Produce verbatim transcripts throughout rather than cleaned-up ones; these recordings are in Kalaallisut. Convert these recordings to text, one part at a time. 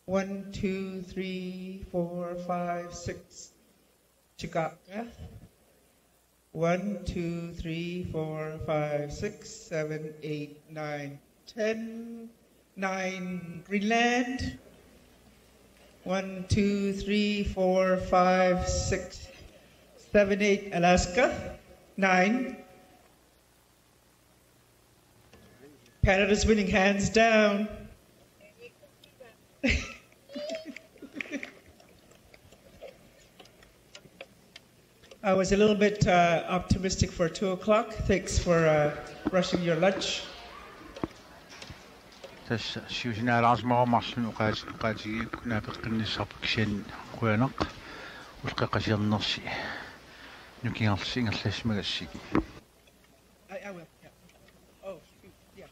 One, two, three, four, five, six. Chicago. One, two, three, four, five, six, seven, eight, nine, ten, nine. Greenland. One, two, three, four, five, six, seven, eight. Alaska. Nine. Canada's winning hands down. I was a little bit uh, optimistic for two o'clock. Thanks for uh, rushing your lunch. Tassa siusinaalaarsimavoq marlunnik oqaati-, oqaatigiuk naapeqqinnissarput kisianni qujanaq. Ulloqeqqasiornersi nukingarsi ingerlassimagassigit. I, I will. Yeah. Oh, shoot. Yeah.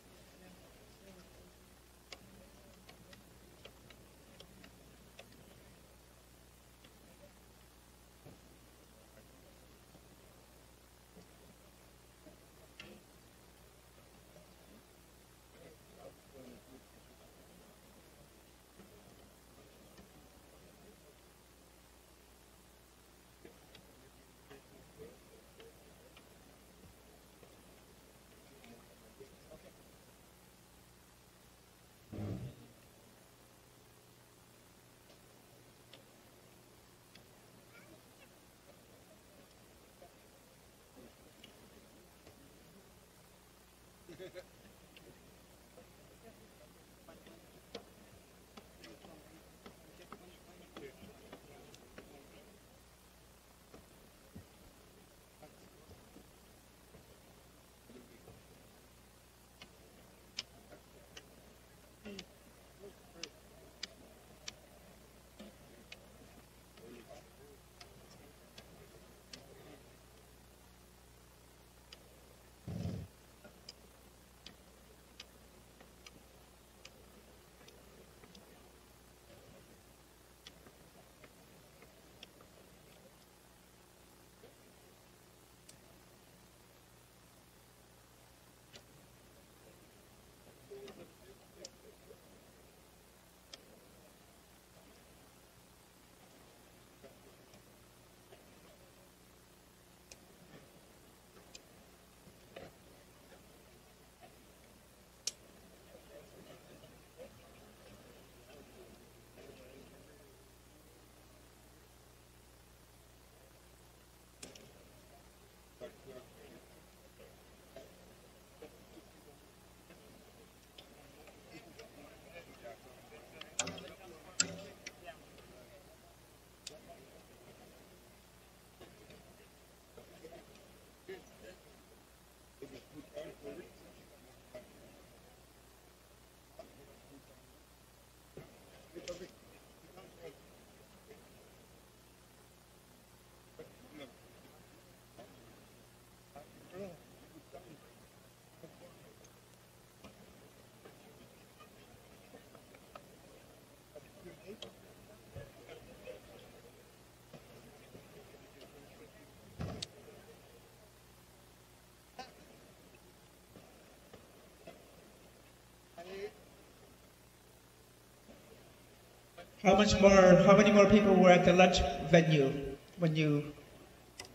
How much more, how many more people were at the lunch venue when you,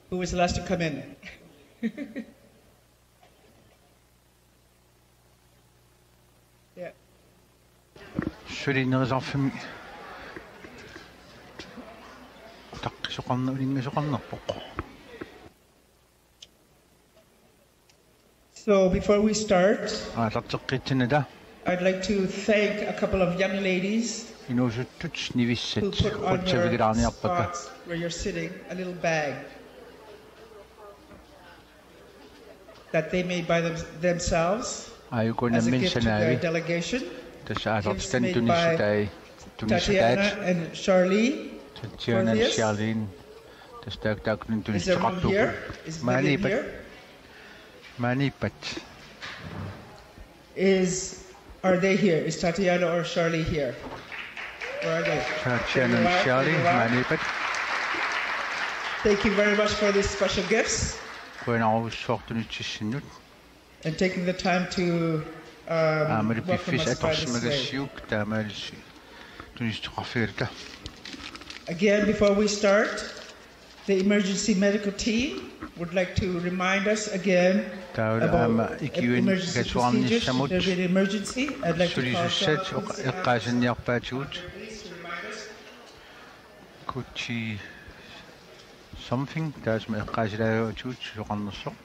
who was the last to come in? Yeah. Suli nerisarfimmi utaqqisoqarna-, uninngasoqarnerpoq. So before we start, Aallarteqqitsinnata. I'd like to thank a couple of young ladies Inuusuttut nivissat who put on your qutsavigilaarniarpakka. Spots where you're sitting a little bag that they made by them, themselves Aajuku as a nammineq gift to their sanaavi. Delegation. Tassa aallartitani Gifts made by tunisitai, tunisitaat. Tatiana and Charlie. Tatiana Cortez. Charlene. Tassa taak-, taakkununnga Is everyone tunisisoqartuupput. here? Is Megan Maaniippat. Here? Maaniippat. Is, are they here? Is Tatiana or Charlie here? Where are they? Tatiana There you are, Charlie, there you are. Maaniippat. Thank you very much for these special gifts Qujanarujussuaq tunitsissinnut. and taking the time to um, Aammalu welcome piffissaq us by this way. Atorsimagassiuk taamaalillusi. Again, before we start, the emergency medical team would like to remind us again. Taava aamma ikiuini ikasuarnissamut sulisussat eqqaasinniarpaatigut. Could she something? Taasuma eqqaasilaajuatigut susoqarnersoq.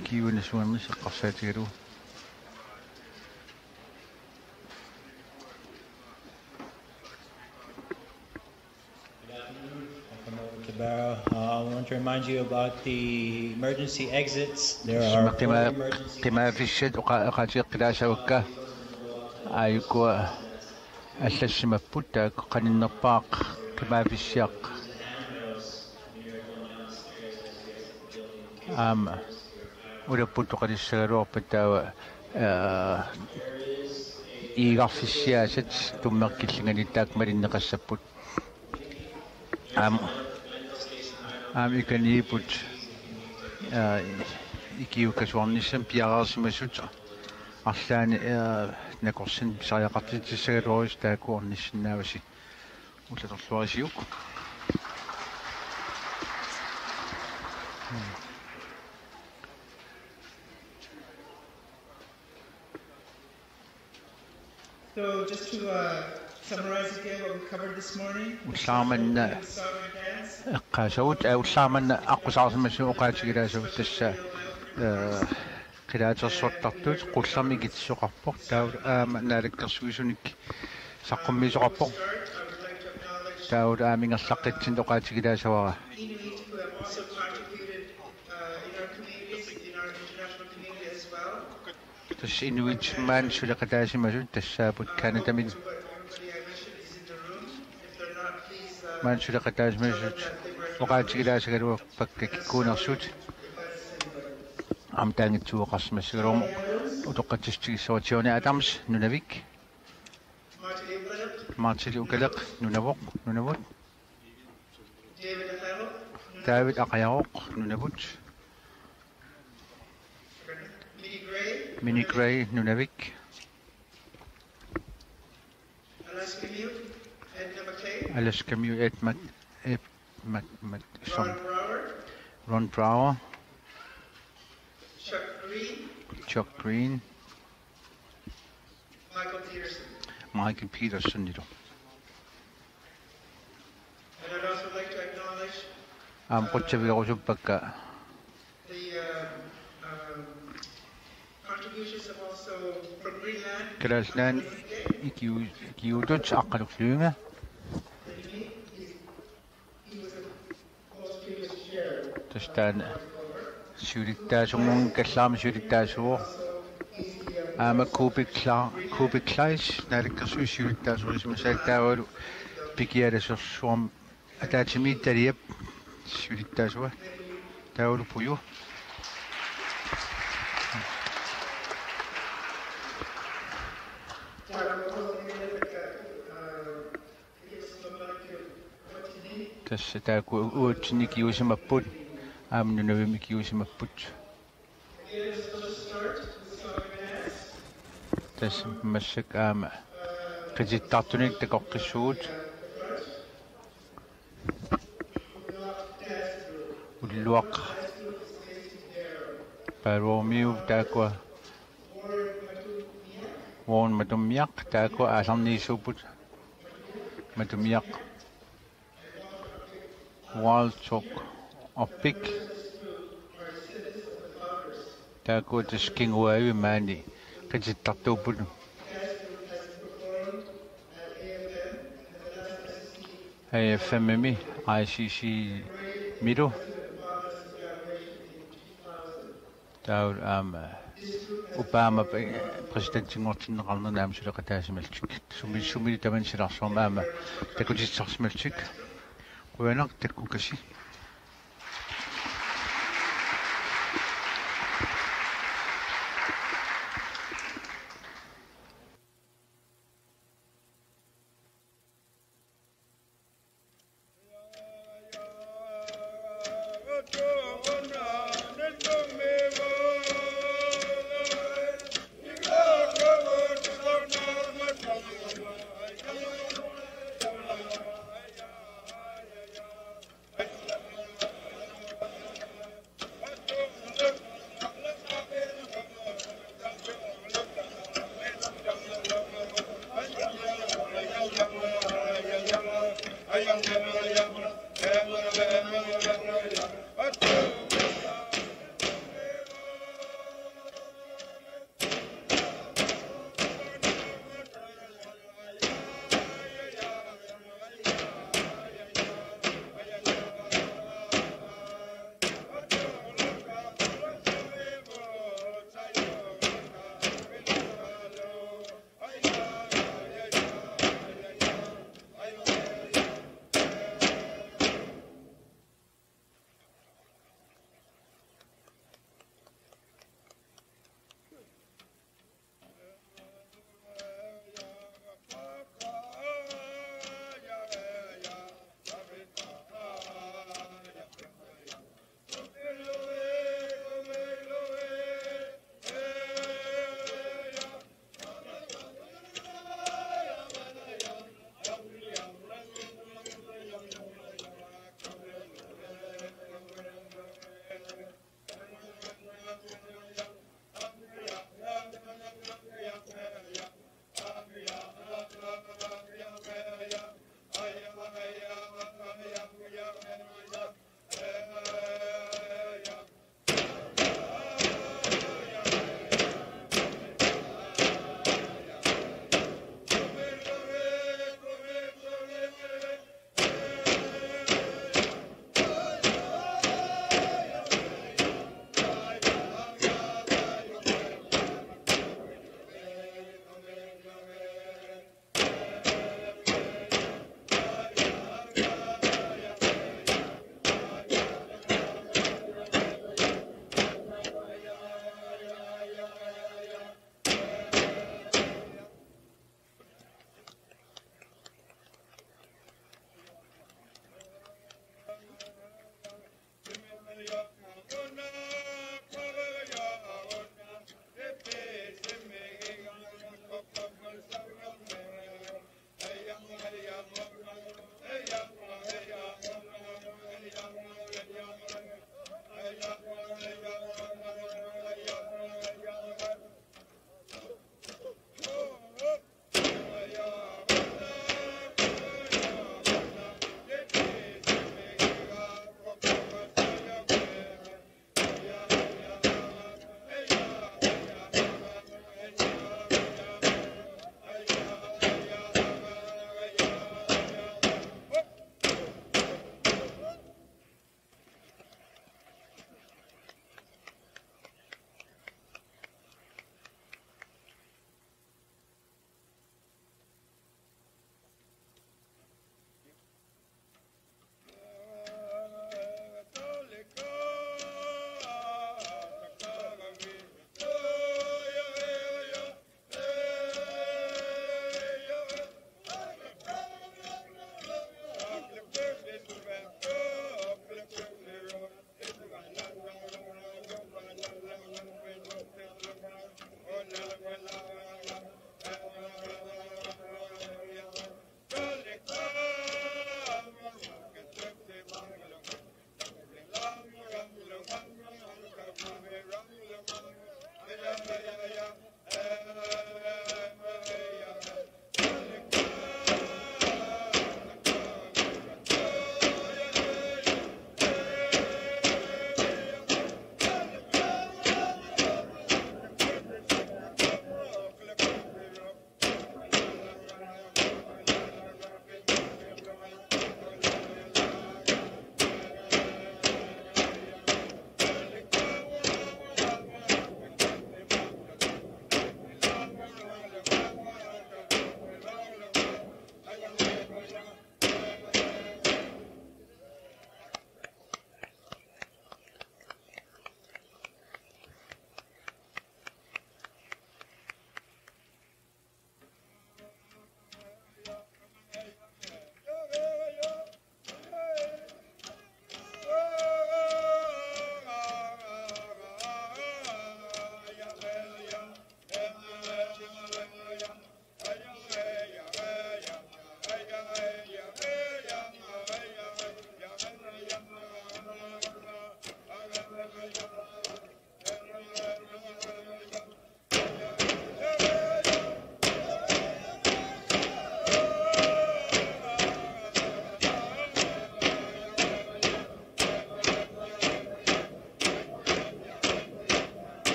Ikiuini suarnissaa eqqarsaatigalugu. Good afternoon. I'm from Tabarrow. Uh, I want to remind you about the emergency exits. There are four emergency exits. Qimaaffiat oqa-, oqaatigeqqilaasavakka. Aajuku allassimapput taakku qaninnerpaaq qimaaffiaq. Aamma ulapput oqalissagaluarpat taava, aa, iigarfissiaasat tummeqqillinganittaaq malinneqassapput. Aamma, aamma ikaniipput, aa, ikiuini ikasuarnissamut piareersimasut arlaanni, aa, nakorsineq pisariaqartitsissagaluarisi taakku ornissinnaavasi. Ullatorluarisiuk. So just to, uh, summarize again what we covered this morning. Ullaaq manna eqqaasavut, aa, ullaaq manna aqqusaarsimasut oqaatigilaassavut tassa, aa, qilaatersortartut, qullermik ikitsisoqarpoq, taava aamma naalakkersuisunik saqqummiisoqarpoq. Taava aamma ingerlaqqitsinni oqaatigilaassavara. Tassa inuit maani suleqataasimasut tassaapput Canadamiit. Maani suleqataasimasut oqaatigilaassagaluarpakka kikkuunersut. Aamma taanngitsuuqarsimassagaluarmat utoqqatsissutigissavara Johnny Adams, Nunavik. Martili Ukaleq, Nunavoq, Nunavut. David Aqajaroq, Nunavut. Minnie Gray, Nunavik. Alaska Mute, Ed McKay. Alaska Mute, Ed Mc-, Ed Mc-, Mc-, Ron Brower. Ron Brower. Chuck Green. Chuck Green. Michael Peterson. Michael Peterson, you know. And I'd also like to acknowledge, aamma qutsavigerusuppakka the, uh, um, contributions of also from Greenland. Kalaallit Nunaanni ikiu-, ikiuutut Aqqaluk Lynge. Tassa taanna siulittaasunnguunngikkallaarmat siulittaasuuvoq. Aamma Kuupik Kla-, Kuupik Kleist, naalakkersuisut siulittaasorisimasaat taavalu Pikialasorsuarmi ataatsimiititaliap siulittaasua. Taavalu Puju. Tassa taakku uatsinni ikiuusimapput, aamma Nunavimmi ikiuusimapput. Tassa massakkut aamma qitittartunik takoqqissuugut. Ulluaq Bartholomew taakkua Warren Matumiaq, taakkua aallarniisuupput. Matumiaq. Walchok Opik. Taakkua tassa kinguaavi maani qitittartuupput. A F M-imi, I C C-milu. Taava aamma Obama præ-, præsidentinngortinneqarnerani aamma suleqataasimallutik. Sumi-, sumilu tamanna silarsuarmi aamma takutitsisarsimallutik. Qujanaq takkukassi.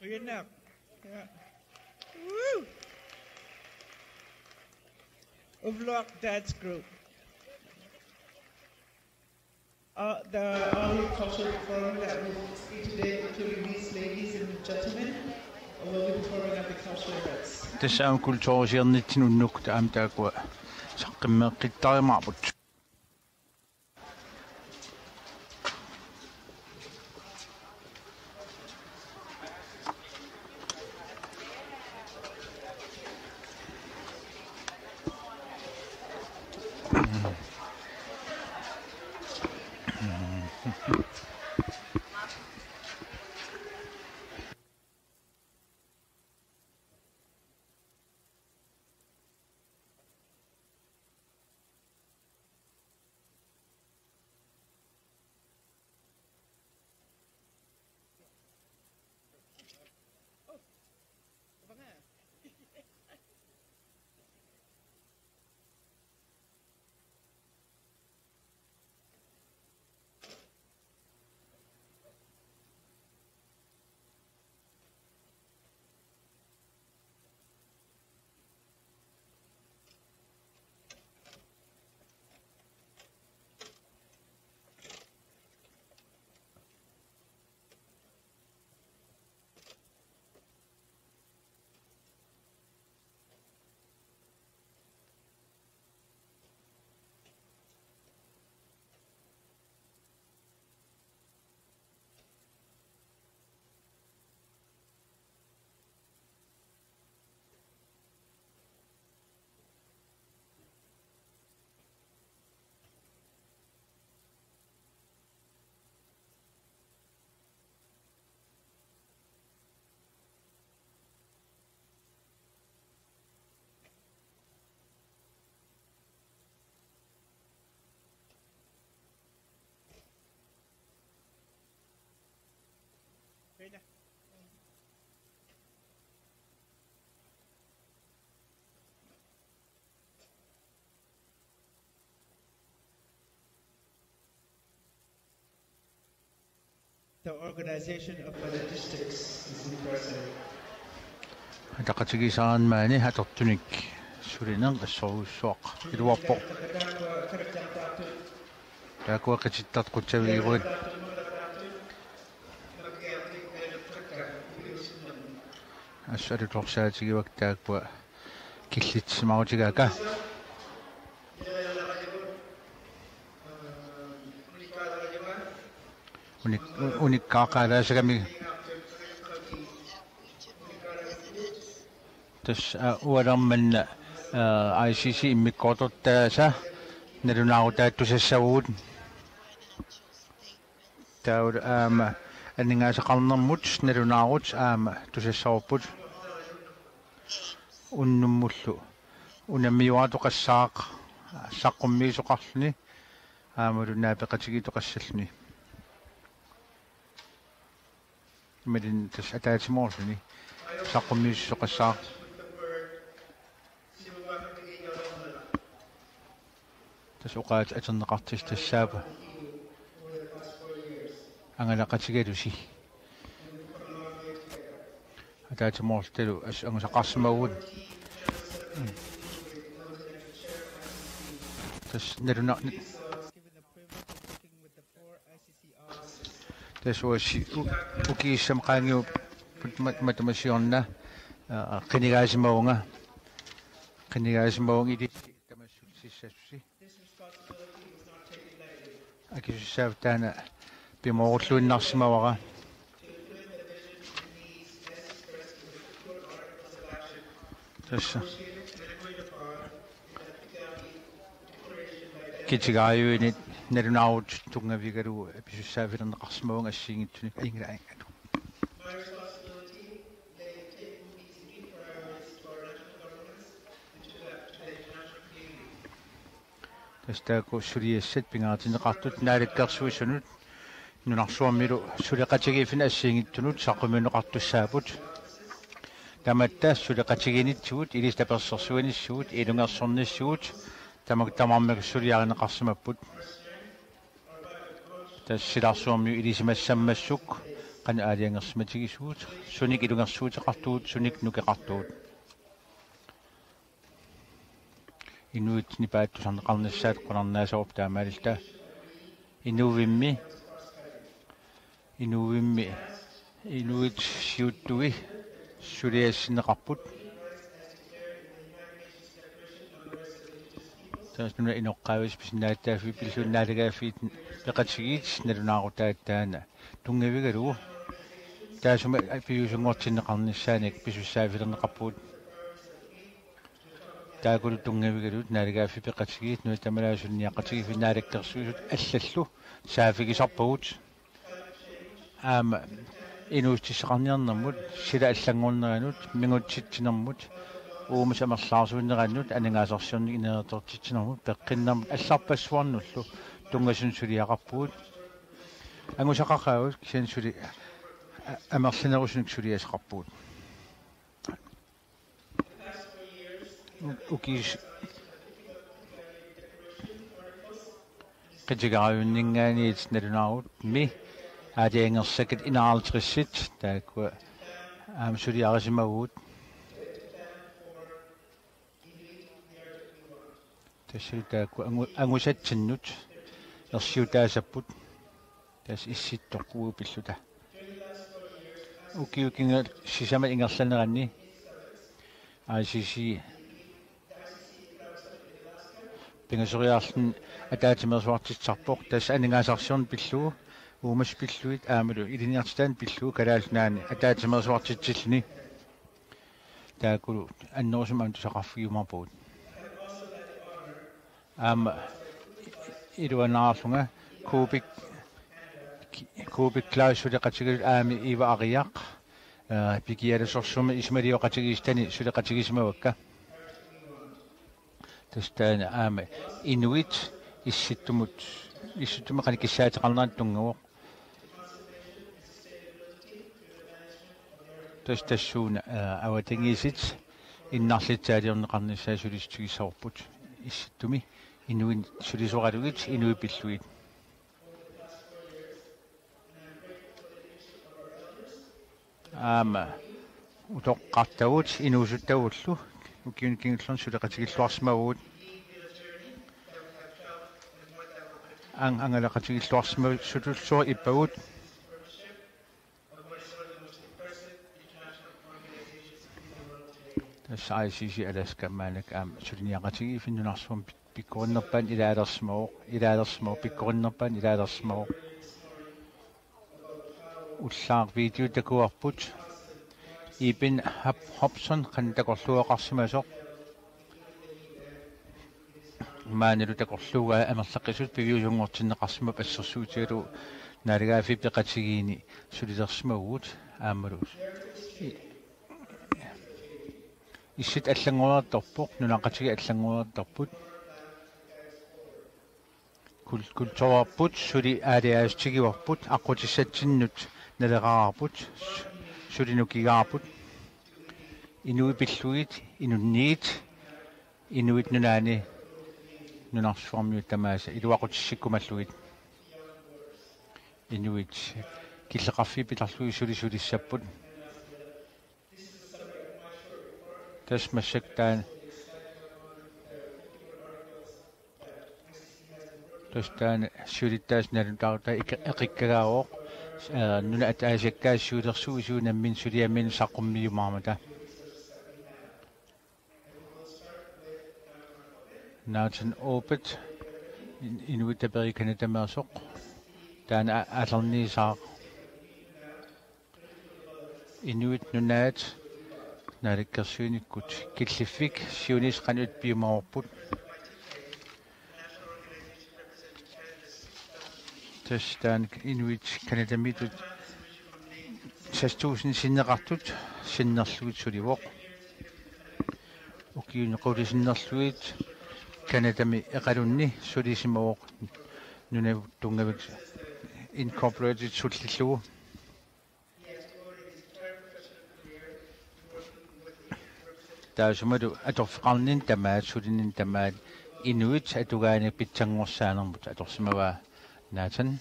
Qujanaq. Ja. Woo! Uvluaq Dance Group. Uh, the only cultural forum that will be today, including these ladies and gentlemen, will be performing at the cultural events. Tassa aamma kulturisiornitsinni unnukkut aamma taakkua saqqummeqqittarumaarput. The organization of the logistics is impressive. Ataqatigiissaarnermini atortunik sulineq assorujussuaq iluarpoq. Taakkua qitittartut qutsavigivaat. Assut alutorsaatigivaat taakkua killitsisimaarutigaakkit. Unik-, unikkaaqqaalaassagamik. Tassa, aa, ualermanna, aa, I C C immikkoortortaasa nalunaarutaattussaavugut. Taava aamma aningaasaqarnermut nalunaarut aamma tusassavarput. Unnummullu unammiuaatoqassaaq saqqummiisoqarluni aammalu naapeqatigiittoqassalluni. Imaluunniit tassa ataatsimoorluni saqqummiisoqassaaq. Tassa oqaatsit atorneqartut tassaapput angalaqatigalusi. Ataatsimoorlutalu assut angusaqarsimavugut. Tassa naluna-, tassa uagut u-, ukiussama qaangiupput mat-, matuma siorna, aa, qinigaasimavunga. Qinigaasimavunga ilissi tamassutsissasusi. Akisussaaffiit taanna pimoorulluinnarsimavara. Tassa. Kitigaajuinit nalunaarut tunngavigalugu apisussaaffilerneqarsimavunga assigiinngitsunik ajunngilaq. Tassa taakku suliassat pingaartinneqartut Naalakkersuisunut nunarsuarmilu suleqatigiiffinnut assigiinngitsunut saqqummiunneqartussaapput. Tamatta suleqatigiinnitsigut, ilissi tapersersuinissigut, ilungersornissigut, tamakku tamarmik suliarineqarsimapput. Tassa silarsuarmiut ilisimassammassuk Qanoq aalajangersimatigisugut, sunik ilungersuuteqartugut, sunik nukeqartugut. Inuit nipaattusarneqarnissaat qularnaasorup taamaalilluta. Inuuvimmi, inuuvimmi, inuit siuttui suliassinneqarput. Taassuma inoqqaavisut pisinnaatitaaffiit pillugit naalagaaffiit peqatigiit nalunaarutaat taanna tunngavigalugu. Taassuma piviusunngortinneqarnissaanik pisussaaffilerneqarpugut. Taakkulu tunngavigalugit naalagaaffik peqatigiit Nunatta Malaani Suliniaqatigiiffik Naalakkersuisut allallu saaffigisarpagut. Aamma inuussutissaqarniarnermut, sila allanngorneranut, mingutsitsinermut, uumasut amerlaarsuinerannut, aningaasarsiornermut, ineertortitsinermut, peqqinnermut allarpassuarnullu tunngasunut suliaqarpugut. Angusaqaqaagut kisianni suli a-, amerlanerusunik suliassaqarpugut. Ukius-, qitigarajunninngaanniit nalunaarutmi aalajangersakkat enoghalvtredsit taakkua aamma suliarisimavugut. Tassalu taakku angu-, angusatsinnut ersiutaasapput. Tassa issittoq uagut pilluta. Ukiut kingulliit sisamat ingerlaneranni I C C pingasoriarluni ataatsimeersuartitsisarpoq. Tassa aningaasarsiorneq pillugu, uumasut pillugit aammalu ilinniartitaaneq pillugu Kalaallit Nunaanni ataatsimeersuartitsilluni. Taakkulu annerusumik aamma tusaqarfigiumaarpagut. Aamma iluanaarlunga Kubik, Kubik Klaus suleqatigalugit aamma Iva Ariaq, eh, Pikialasorsummi isumalioqatigiissitani suleqatigisimavakka. Tassa taanna aamma inuit issittumut, issittumik qanoq kissaateqarneranut tunngavoq. Tassa tassuuna, eh, avatangiisit innarlitsaaliorneqarnissaat sulissutigissavarput issittumi inuit sulisoralugit inuit pillugit. Aamma utoqqartagut inuusuttagullu ukiuni kingullerni suleqatigilluarsimavugut. Ang-, angalaqatigilluarsimasutullu ippagut. Tassa I C C Alaska maannakkut aamma suliniaqatigiiffik nunarsuarmi pik-, pikkorinnerpaamik ilaalersimavoq, ilaalersimavoq, pikkorinnerpaamik ilaalersimavoq. Ullaaq video takuarput. Iben Hab-, Hobson qanoq takorluugaqarsimasoq. Maanilu takorluugaa amerlaqisut piviusunngortinneqarsimapput assersuutigalugu naalagaaffiit peqatigiinni sulilersimavugut aammalu. I-, issit allanngoriartorpoq, nunaqqatigiit allanngoriartorput. Kul-, kulturerput suli aalajaasutigivarput, aqqutissatsinnut naleqareerput, suli nukigaarput. Inuit pillugit, inunniit, inuit nunaanni nunarsuarmiut tamaasa iluaqutissikkumallugit. Inuit killeqarfiit pitarlugit suli sulissapput. Tassa massakkut taanna, tassa taanna siulittaasup nalunaaqutaa eqi-, eqikkagaavoq, eh, nuna ataasiakkaat siulersuisui nammineq suliaminnut saqqummiumaarmata. Nathan Obed, in-, Inuit Taperit Canadameersoq, taanna a-, aallarniisaaq. Inuit Nunaat naalakkersuinikkut killiffik siunissaq qanoq piumavarput. Tassa taanna Inuit Canadamiittut seks tusind sinneqartut sinnerlugit sulivoq. Ukiuni qulit sinnerlugit Canadami Iqalunni sulisimavoq Nunavut Tunngavik Incorporated sullillugu. Taassumalu atorfeqarninni tamaat, sulininni tamaat inuit atugaanik pitsanngorsaanermut atorsimavaa Nathan.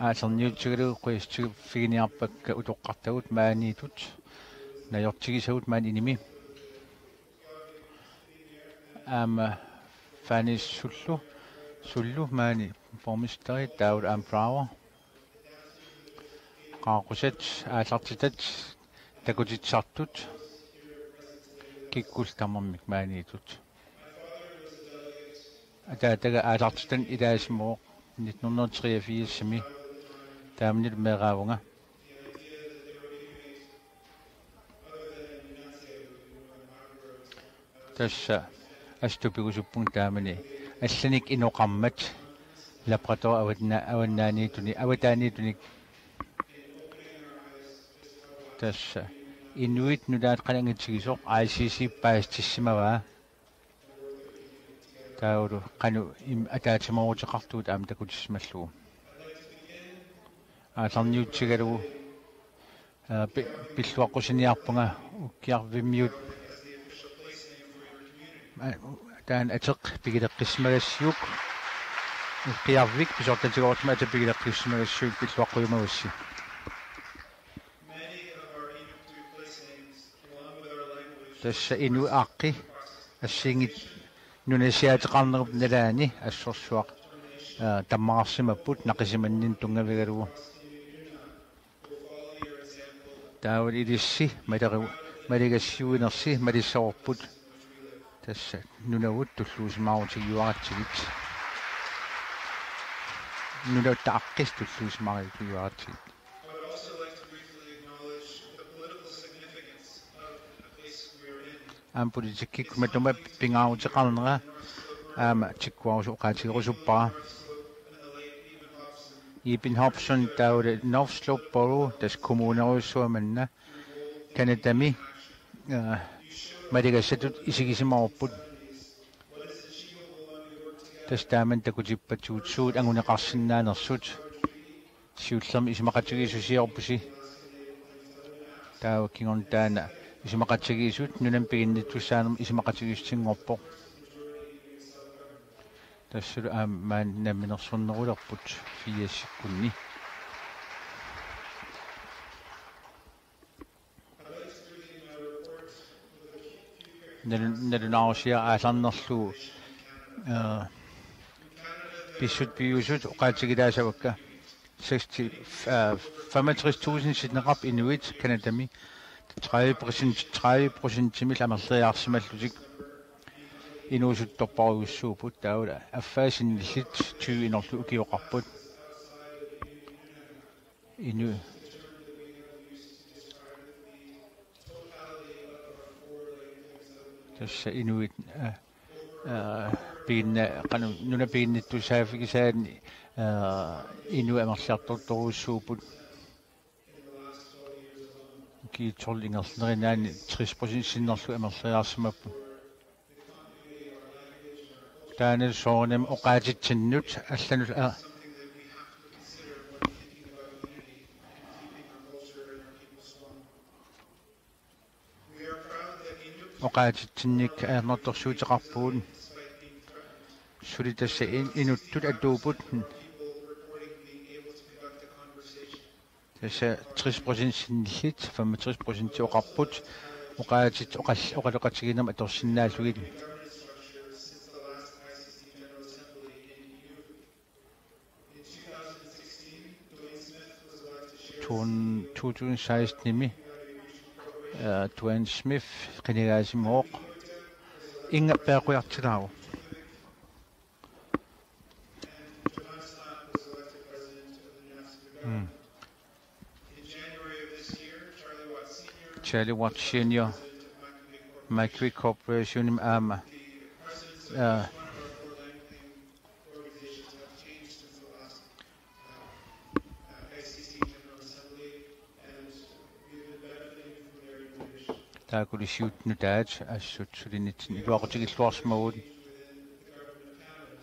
Aallarniutigalugu qujassutigiffiginiarpakka utoqqartagut maaniittut, najortigisagut maani inimi. Aamma Fanis Sullu, Sullu maani borgmesteri, taavalu aamma Flower. Qaaqqusat, aallartitat, takutitsisartut, kikkullu tamarmik maaniittut. Ataataga aallartitanut ilaasimavoq nitten hundrede treogfirsimi, taamanilu meeraavunga. Tassa assut tupigusuppunga taamani allanik inoqarmat Labrador avanna-, avannaaniittunik, avataaniittunik. Tassa inuit nutaat qanoq angitigisoq I C C paasissimavaa. Taavalu qanoq im-, ataatsimoorutaqartugut aamma takutissimallugu. Aallarniutigalugu, aa, pi-, pilluaqqusiniarpunga Ukkiarvimmiut. Aa, taanna ateq pigileqqissimagassiuk. Ukkiarvik pisortatigoortumik ateq pigileqqissimagassiuk pilluaqqujumavassi. Tassa inuit aaqqi assigiinngitsut nunasiaateqarnerup nalaani assorsuaq, aa, tammararsimapput naqisimanninnik tunngavigalugu. Taavalu ilissi maleru-, maligassiuinersi malissavarput. Tassa nunavut tulluusimaarutigiuaratsigit. Nunat aaqqi tulluusimaarutigiuaratsigit. I would also like to briefly acknowledge the political significance of the place we are in. Aamma politikkikkut matuma pingaaruteqarnera aamma tikkuarusu-, oqaatigerusuppara. Eben Hobson taavalu North Slope Borough, tassa kommunerujussuaq manna, Canadami, aa, maligassatut isigisimavarput. Tassa taamani takutippatigut suut anguneqarsinnaanersut. Siullermik isumaqatigiissusiorpusi. Taava kingorna taanna isumaqatigiissut nunani piginnittussaanermut isumaqatigiissutinngorpoq. Tassalu aamma maani namminersornerulerput firsikkunni. Nalun-, nalunaarusiaq aallarnerlugu, aa, pissutsit piviusut oqaatigilaassavakka. Seksti, aa, femogtres tusind sinneqarput inuit Canadami, tredive procent, tredive procentimik amerleriarsimallutik inuusuttorparujussuupput, taavalu affaa sinnillit tyve inorlu ukioqarput. Inu-, tassa inuit, aa, aa, piginna-, qanoq nunap piginnittussaaffigisaani, aa, inuit amerliartortorujussuupput. Ukiut tolv ingerlanerinaanni tres procent sinnerlugit amerleriarsimapput. Taanna soorunami oqaatitsinnut allanut, aa, oqaatitsinnik ajornartorsiuteqarpugut. Suli tassa in-, inuttut atuupput. Tassa tres procent sinnillit, femogtres procent oqarput, oqaatsit oqal-, oqaloqatigiinnermik atorsinnaallugit. Tuun-, to tusind seksten-imi, aa, Duane Smith qinigaasimavoq. Inga peqqujartilaaruk. Mm. Charlie Watts Senior, Microwave Corporation aamma, aa, taakkulu siuttup nutaat assut sulinitsinni iluaqutigilluarsimavugut.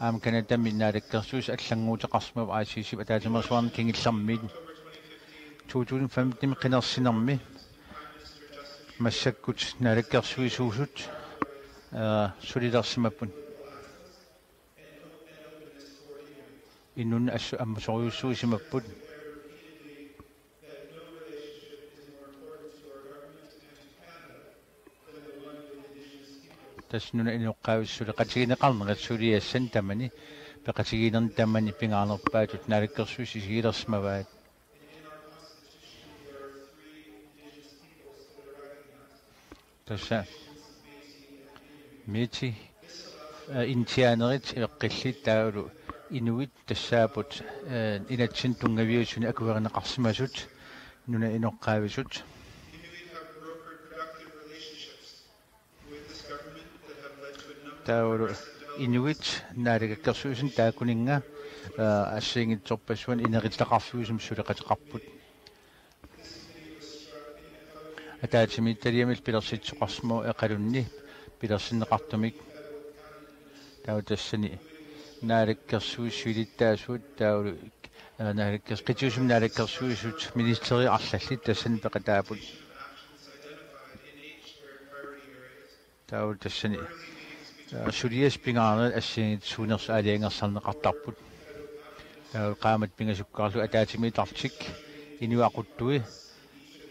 Aamma Canadami naalakkersuisut allannguuteqarsimavoq I C C-p ataatsimeersuarnermi kingullermiit. To tusind femten-imi qinersinermi massakkut naalakkersuisuusut, aa, sulilersimapput. Inunnut assut ammasorujussuusimapput. Tassa nunap inoqqaavisut suleqatigineqarnerat suliassani tamani peqatigiinnerni tamani pingaarnerpaatut naalakkersuisut isigilersimavaat. Tassa Métis, eh, indianerit eqqillit taavalu inuit tassaapput, eh, inatsimmi tunngaviusuni akuerineqarsimasut nunap inoqqaavisut. Taavalu inuit naalakkersuisuni taakkuninnga, eh, assigiinngitsorpassuarni inequtaqarfiusumik suleqateqarput. Ataatsimiititaliami pilersitsisoqarsimavoq eqalunni pilersinneqartumik. Taava tassani naalakkersuisut siulittaasuat taavalu, eh, naalakkers-, qitiusumi naalakkersuisut ministerit arlallit tassani peqataapput. Taava tassani, aa, suliassat pingaarnerit assigiinngitsut suunersut aalajangersarneqartarput. Taava qaammatit pingasukkaarlugit ataatsimiittarlutik inuit aquttui.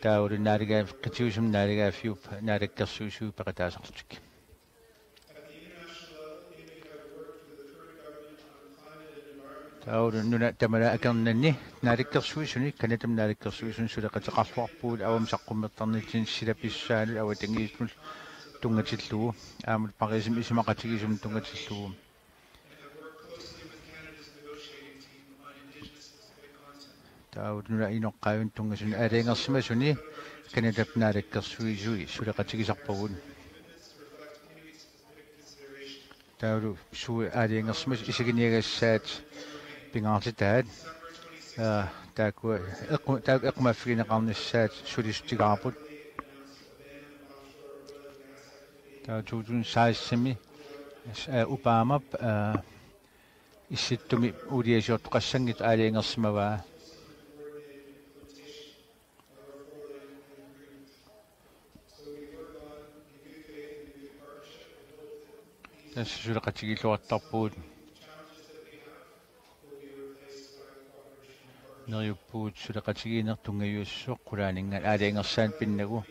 Taavalu naalagaa-, qitiusumi naalagaaffiup naalakkersuisui peqataasarlutik. Taavalu nunat tamalaat akornanni naalakkersuisuni, Canadami naalakkersuisuni suleqateqarluarpugut avammut saqqummertarnitsinni silapissusaanut avatangiisinut tunngatillugu, aamma Parisimi isumaqatigiissumut tunngatillugu. Taavalu nunap inoqqaavinik tunngasuni aalajangersimasuni Canadap naalakkersuisui suleqatigisarpagut. Taavalu suut aalajangersimasut isiginiagassaat pingaartitaat, aa, taakku eqqu-, taakku eqqumaffigineqarnissaat sulissutigaarput. Taava to tusind seksten-imi, aa, Obamap, aa, Issittumi uuliasiortoqassanngitsoq aalajangersimavaa. Tassa suleqatigiilluartarpugut. Neriuppugut suleqatigiinneq tunngaviussuseq qulaaninngaanniit aalajangersaanut pinnagu.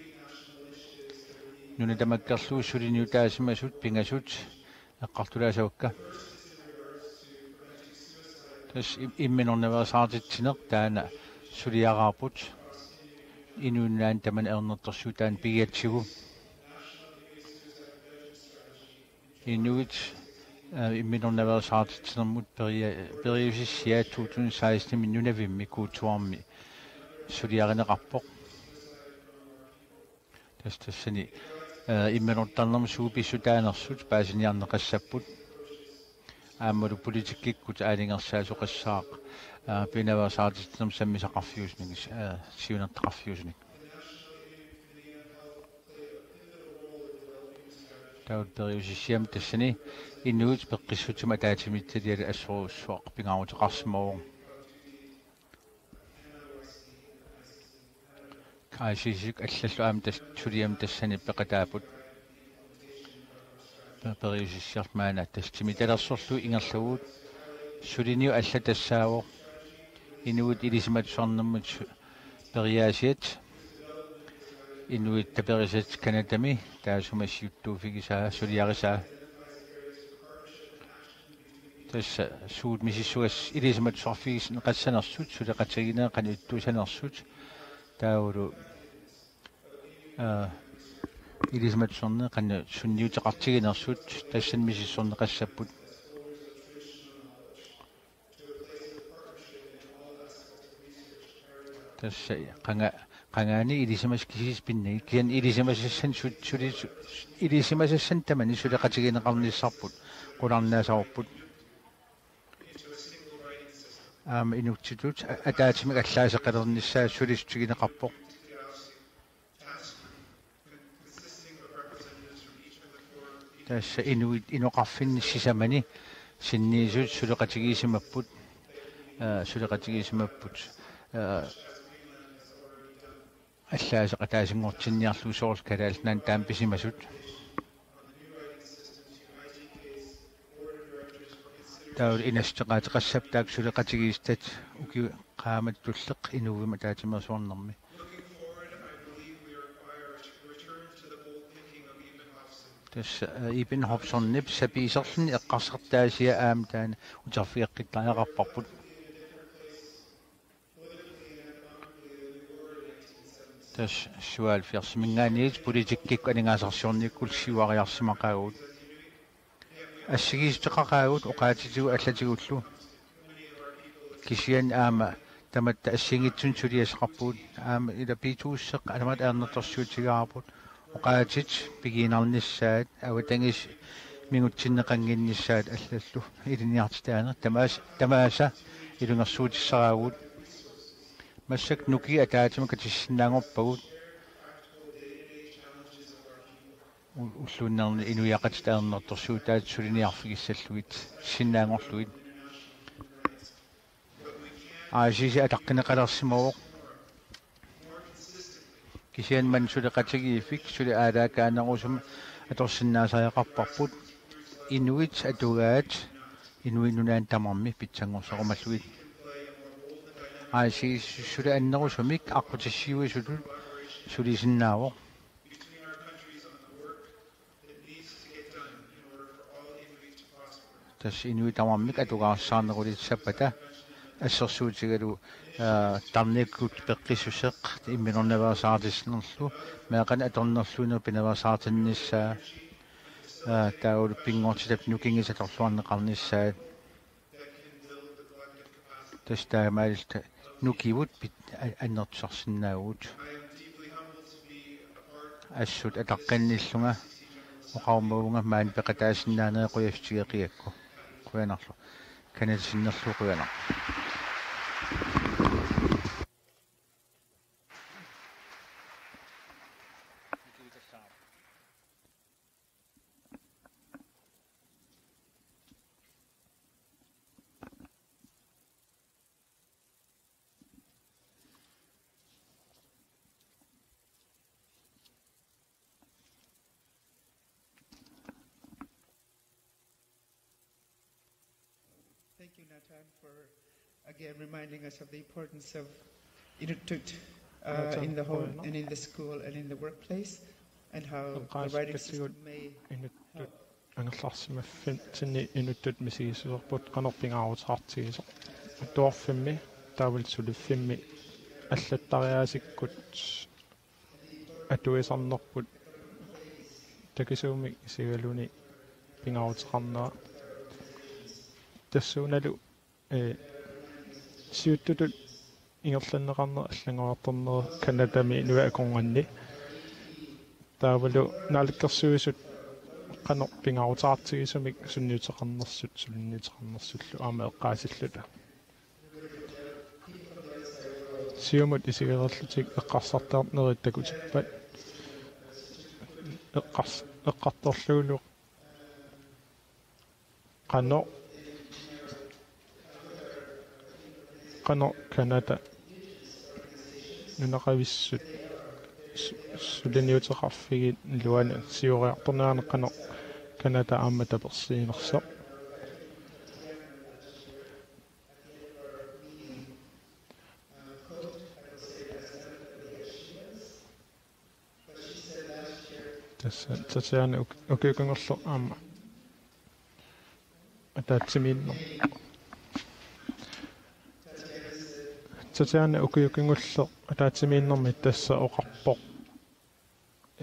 Nunat tamakkerlugu suliniutaasimasut pingasut eqqartulaassavakka. Tassa im-, imminornaveersaartitsineq taanna suliaraarput. Inuit Nunaanni tamanit ajornartorsiut taanna pigigatsigu. Inuit, aa, imminornaveersaartitsinermut peria-, periusissiaa to tusind seksten-imi nunavimmi Kuujjuarmi suliarineqarpoq. Tassa tassani, aa, imminortarnermut suut pissutaanersut paasiniarneqassapput. Aammalu politikkikkut aalajangersaasoqassaaq, aa, pinaveersaartitsinermut sammisaqarfiusunik, aa, siunertaqarfiusunik. Taava periusissiami tassani inuit peqqissutsimut ataatsimiititalialu assorujussuaq pingaaruteqarsimavoq. I C C-kut allallu aamma tassa suliami tassani peqataapput. Pe-, periusissiarlu maanna tassa timitalersorlugu ingerlavugut. Suliniut allat tassaavoq inuit ilisimatusarnermut su-, periaasiat, inuit taperisat Canadami taassuma siuttuuffigisaa, suliarisaa. Tassa suut misissugas-, ilisimatusarfigineqassanersut, suleqatigiinneq qanoq ittuussanersut, taavalu, aa, ilisimatusarneq qanoq sunniuteqartiginersut, tassani misissorneqassapput. Tassa qanga-, qangaani ilisimasat kisiisa pinnagit, kisianni ilisimasassanik su-, suli-, su-, ilisimasassanik tamani suleqatigineqarnissarput qularnaasavarput. Aamma inuttitut a-, ataatsimik allaaseqalernissaa sulissutigineqarpoq. Tassa inuit inoqarfinni sisamani sinniisut suleqatigiissimapput, aa, suleqatigiissimapput, aa, allaaseq ataasinngortinniarlugu soorlu Kalaallit Nunaanni taama pisimasut. Taava inassuteqaateqassapput taakku suleqatigiissitaat ukiut qaammatit tulleq inuuvimmut ataatsimeersuarnermi. Tassa, eh, Iben Hobsonip sapiiserluni eqqarsartaasia aamma taanna uterfigeqqittariaqarparput. Tassa syvoghalvfjerdsimiingaanniit politikkikkut aningaasarsiornikkut siuariarsimaqaagut. Assigiissuteqaqaagut oqaatsitigut allatigullu. Kisianni aamma tamatta assigiinngitsunik suliassaqarpugut, aamma ila piituusseq tamatta ajornartorsiutigaarput, oqaatsit pigiinnarnissaat, avatangiisit mingutsinneqannginnissaat allallu ilinniartitaaneq, tamaasa, tamaasa ilungersuutissaraagut. Massakkut nukiit ataatsimut katissinnaanngorpagut. U-, ulluinnarni inuiaqatitta ajornartorsiutaat suliniarfigissallugit, sinnaanngorlugit. I C C ataqqineqalersimavoq. Kisianni maani suleqatigiiffik suli aalaakaanerusumik atorsinnaasariaqarparput. Inuit atugaat Inuit Nunaanni tamarmi pitsanngorsarumallugit. I C C suli annerusumik aqqutissiuisutut sulisinnaavoq. Tassa inuit tamarmik atugarissaarnerulissappata assersuutigalugu, aa, tarnikkut peqqissuseq imminornaveersaartissanerlu, meeqqanik atornerluineq pinaveersaartinnissaa, aa, taavalu pinngortitap nukinngitsoq atorluarneqarnissaat. Tassa taamaalilluta nukivut pit-, a-, annertusarsinnaavugut. Assut ataqqinnillunga oqarumavunga maani peqataasinnaanerit qujassutigeqigakku. Qujanarlu. Canadap sinnerlugu qujanaq. Thank you, Natan, for again reminding us of the importance of Inuttut, uh, in the home and in the school and in the workplace, and how the writing system may help. Angerlarsimaffimmik Inuttut misigissuserput qanoq pingaaruteqartigisoq. Atuarfimmi taavalu suliffimmi allattariaasikkut atuisarnerput takisuumik isigaluni pingaaruteqarnera. Tassuunalu, ee, siuttutut ingerlanneqarnera allanngoriartornera Canadami inuit akornanni. Taavalu naalakkersuisut qanoq pingaaruteqartigisumik sunniuteqarnersut, suliniuteqarnersullu aamma eqqaasilluta. Siumut isigareerlutik eqqarsartarnerit takutippat. Eqqars-, eqqartorlugulu qanoq, qanoq Canada nunaqavissut su-, suliniuteqarfigiluani siuariartornerani qanoq Canada aamma tapersiinersoq. Tassa Tatiana uk-, ukiut kingulleq aamma ataatsimiinnermi. Tatiana ukiut kingulleq ataatsimiinnermi tassa oqarpoq,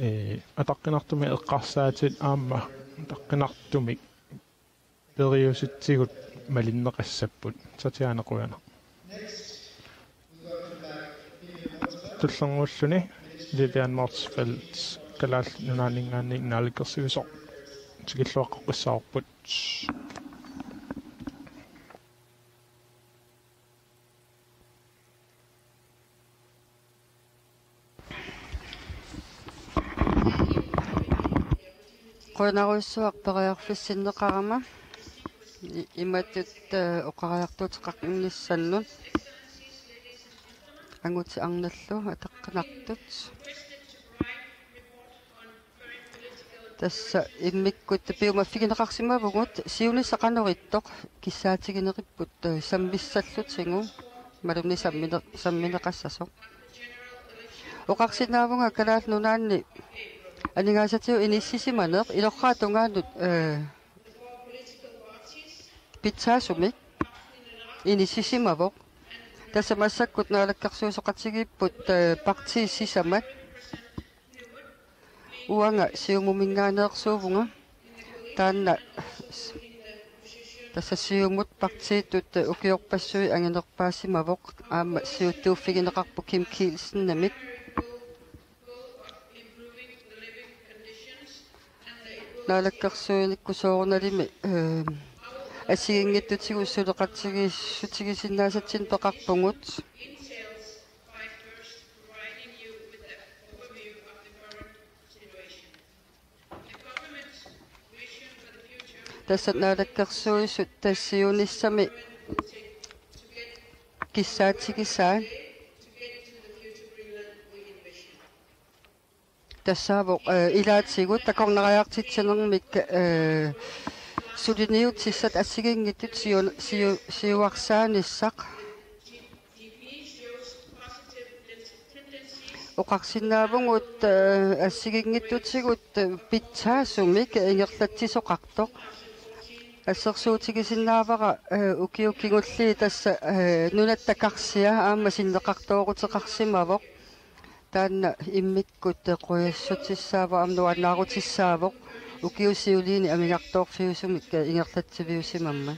ee, ataqqinartumik eqqarsaatit aamma ataqqinartumik periusitsigut malinneqassapput. Tatiana, qujanaq. Tullinnguulluni Lilian Motzfeldt, Kalaallit Nunaanninngaanniit naalakkersuisoq, tikilluaqqissavarput. Qujanarujussuaq periarfissinneqarama i-, imatut, eh, oqariartuuteqarnissannut. Angutit arnallu ataqqinartut. Tassa immikkut piumaffigineqarsimavugut siunissaq qanoq ittoq kissaatigineripput, eh, sammissallutigu imaluunniit sammine-, sammineqassasoq. Oqarsinnaavunga Kalaallit Nunaanni Aningaasatigut inissisimaneq ilorraap tungaanut, eh, pitsaasumik inissisimavoq. Tassa massakkut naalakkersuisoqatigiipput, eh, partiit sisamat. Uanga Siumuminngaanneersuuvunga. Taanna tassa Siumut partiitut ukiorpassuit anginerpaasimavoq, aamma siuttuuffigineqarpoq Kim Kielsenimit. Naalakkersuinikkut soorunalimi, eh, assigiinngitsutigut suleqatigiissutigisinnaasatsinnik peqarpugut. Tassa naalakkersuisut tassa siunissami kissaatigisaat. Tassaavoq, eh, ilaatigut takornariartitsinermik, eh, suliniutissat assigiinngitsut siu-, siu-, siuarsaanissaq. Oqarsinnaavugut, eh, assigiinngitsutigut, eh, pitsaasumik ingerlatsisoqartoq. Assersuutigisinnaavara, eh, ukiut kingulliit tassa, eh, nunatta karsia aamma sinneqartooruteqarsimavoq. Taanna immikkut qujassutissaavoq aamma nuannaarutissaavoq ukiut siuliini amigartoorfiusumik ingerlatsiviusimammat.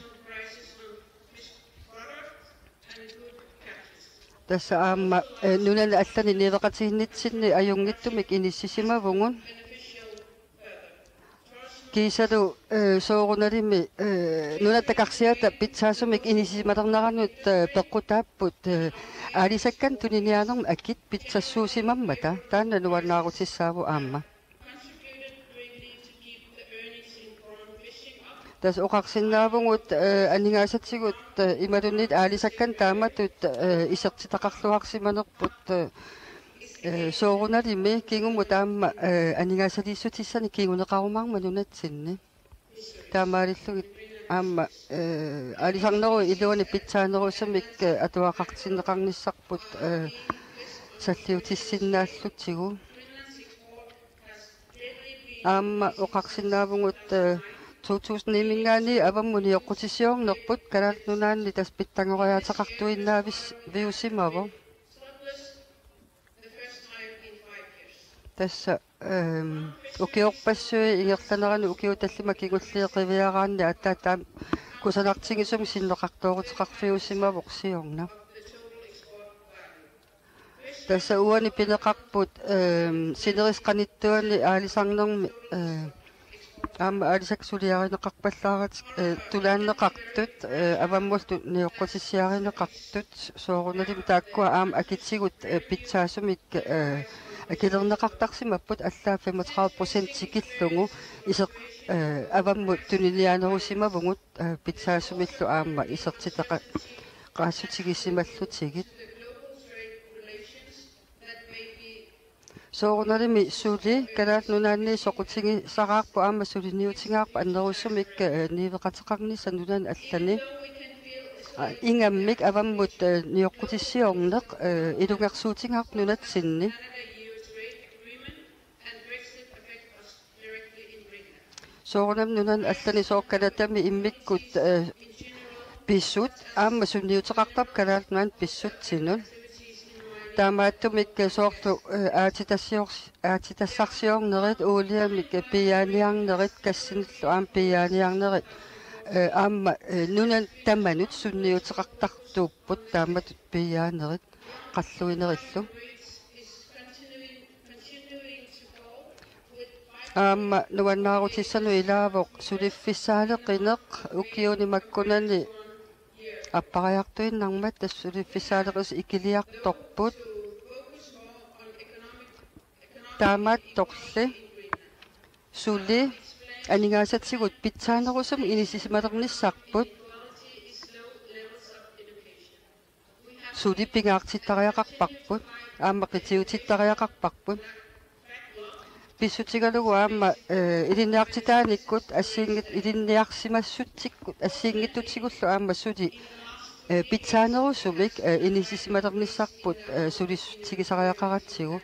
Tassa aamma, eh, nunani allani niueqatigiinnitsinni ajunngitsumik inissisimavugut. Kiisalu, eh, soorunalimi, eh, nunatta karsiata pitsaasumik inissisimalerneranut, eh, peqqutaapput, eh, aalisakkanik tuniniaanermut akit pitsassuusimammata, taanna nuannaarutissaavoq aamma. Tassa oqarsinnaavugut, eh, aningaasatigut, eh, imaluunniit aalisakkanik taamatut, eh, isertitaqarluarsimanerput, eh, eh, soorunalimi kingumut aamma, eh, aningaasaliissutissanik kinguneqarumaarmat nunatsinni. Taamaalillugit aamma, eh, aalisarnerup iluani pitsaanerusumik, eh, atuaqartinneqarnissarput, eh, salliutissinnaallutsigu. Aamma oqarsinnaavugut, eh, to tusind ni-minngaanniit avammut nioqqutissiornerput Kalaallit Nunaanni tassa pitsanngoriaateqartuinnaaviusimavoq. Tassa, ehm, ukiorpassuit ingerlaneranni ukiut tallimat kingulliit qiviaraanni aatsaat taama kusanartigisumik sinneqartooruteqarfiusimavoq siorna. Tassa uani pineqarput, ehm, sinerissap qanittuani aalisarnermi, eh, aamma aalisakkat suliarineqarpallaaratik, eh, tulaanneqartut, eh, avammullu nioqqutissiarineqartut, soorunalimi taakkua aamma akitigut, eh, pitsaasumik, eh, akilerneqartarsimapput, allaat femogtredive procent tikillugu iseq-, eh, avammut tuniniaanerusimavugut, eh, pitsaasumillu aamma isertitaqa-, qaassutigisimallugit. Soorunalimi suli Kalaallit Nunaanni soqutigisaraarput aamma suliniutigaarput annerusumik, eh, niueqateqarnissaq nunani allani. Ah, ingammik avammut, eh, nioqqutissiorneq, eh, ilungersuutigaarput nunatsinni. Soorunami nunani allani sooq Canadami immikkut, eh, pisut, aamma sunniuteqartarput Kalaallit Nunaanni pissutsinut. Taamaattumik, eh, soorlu, eh, aatitassior-, aatitassarsiornerit, uuliamik, eh, piiaaniarnerit, gassinillu aamma piiaaniarnerit, eh, aamma, eh, nunani tamanut sunniuteqartartuupput taamatut piiaanerit qalluinerillu. Aamma nuannaarutissanut ilaavoq suliffissaaleqineq ukiuni makkunani appariartuinnarmat, tassa suliffissaaleqisut ikiliartorput. Taamaattorli suli aningaasatigut pitsaanerusumik inissisimalernissarput. Suli pingaartittariaqarparput, aamma qitiutittariaqarparput. Pissutigalugu aamma, eh, ilinniartitaanikkut assiinngit-, ilinniarsimassutsikkut assiinngitsutigullu aamma suli, eh, pitsaanerusumik, eh, inissisimalernissarput, eh, suliassutigisariaqaratsigu.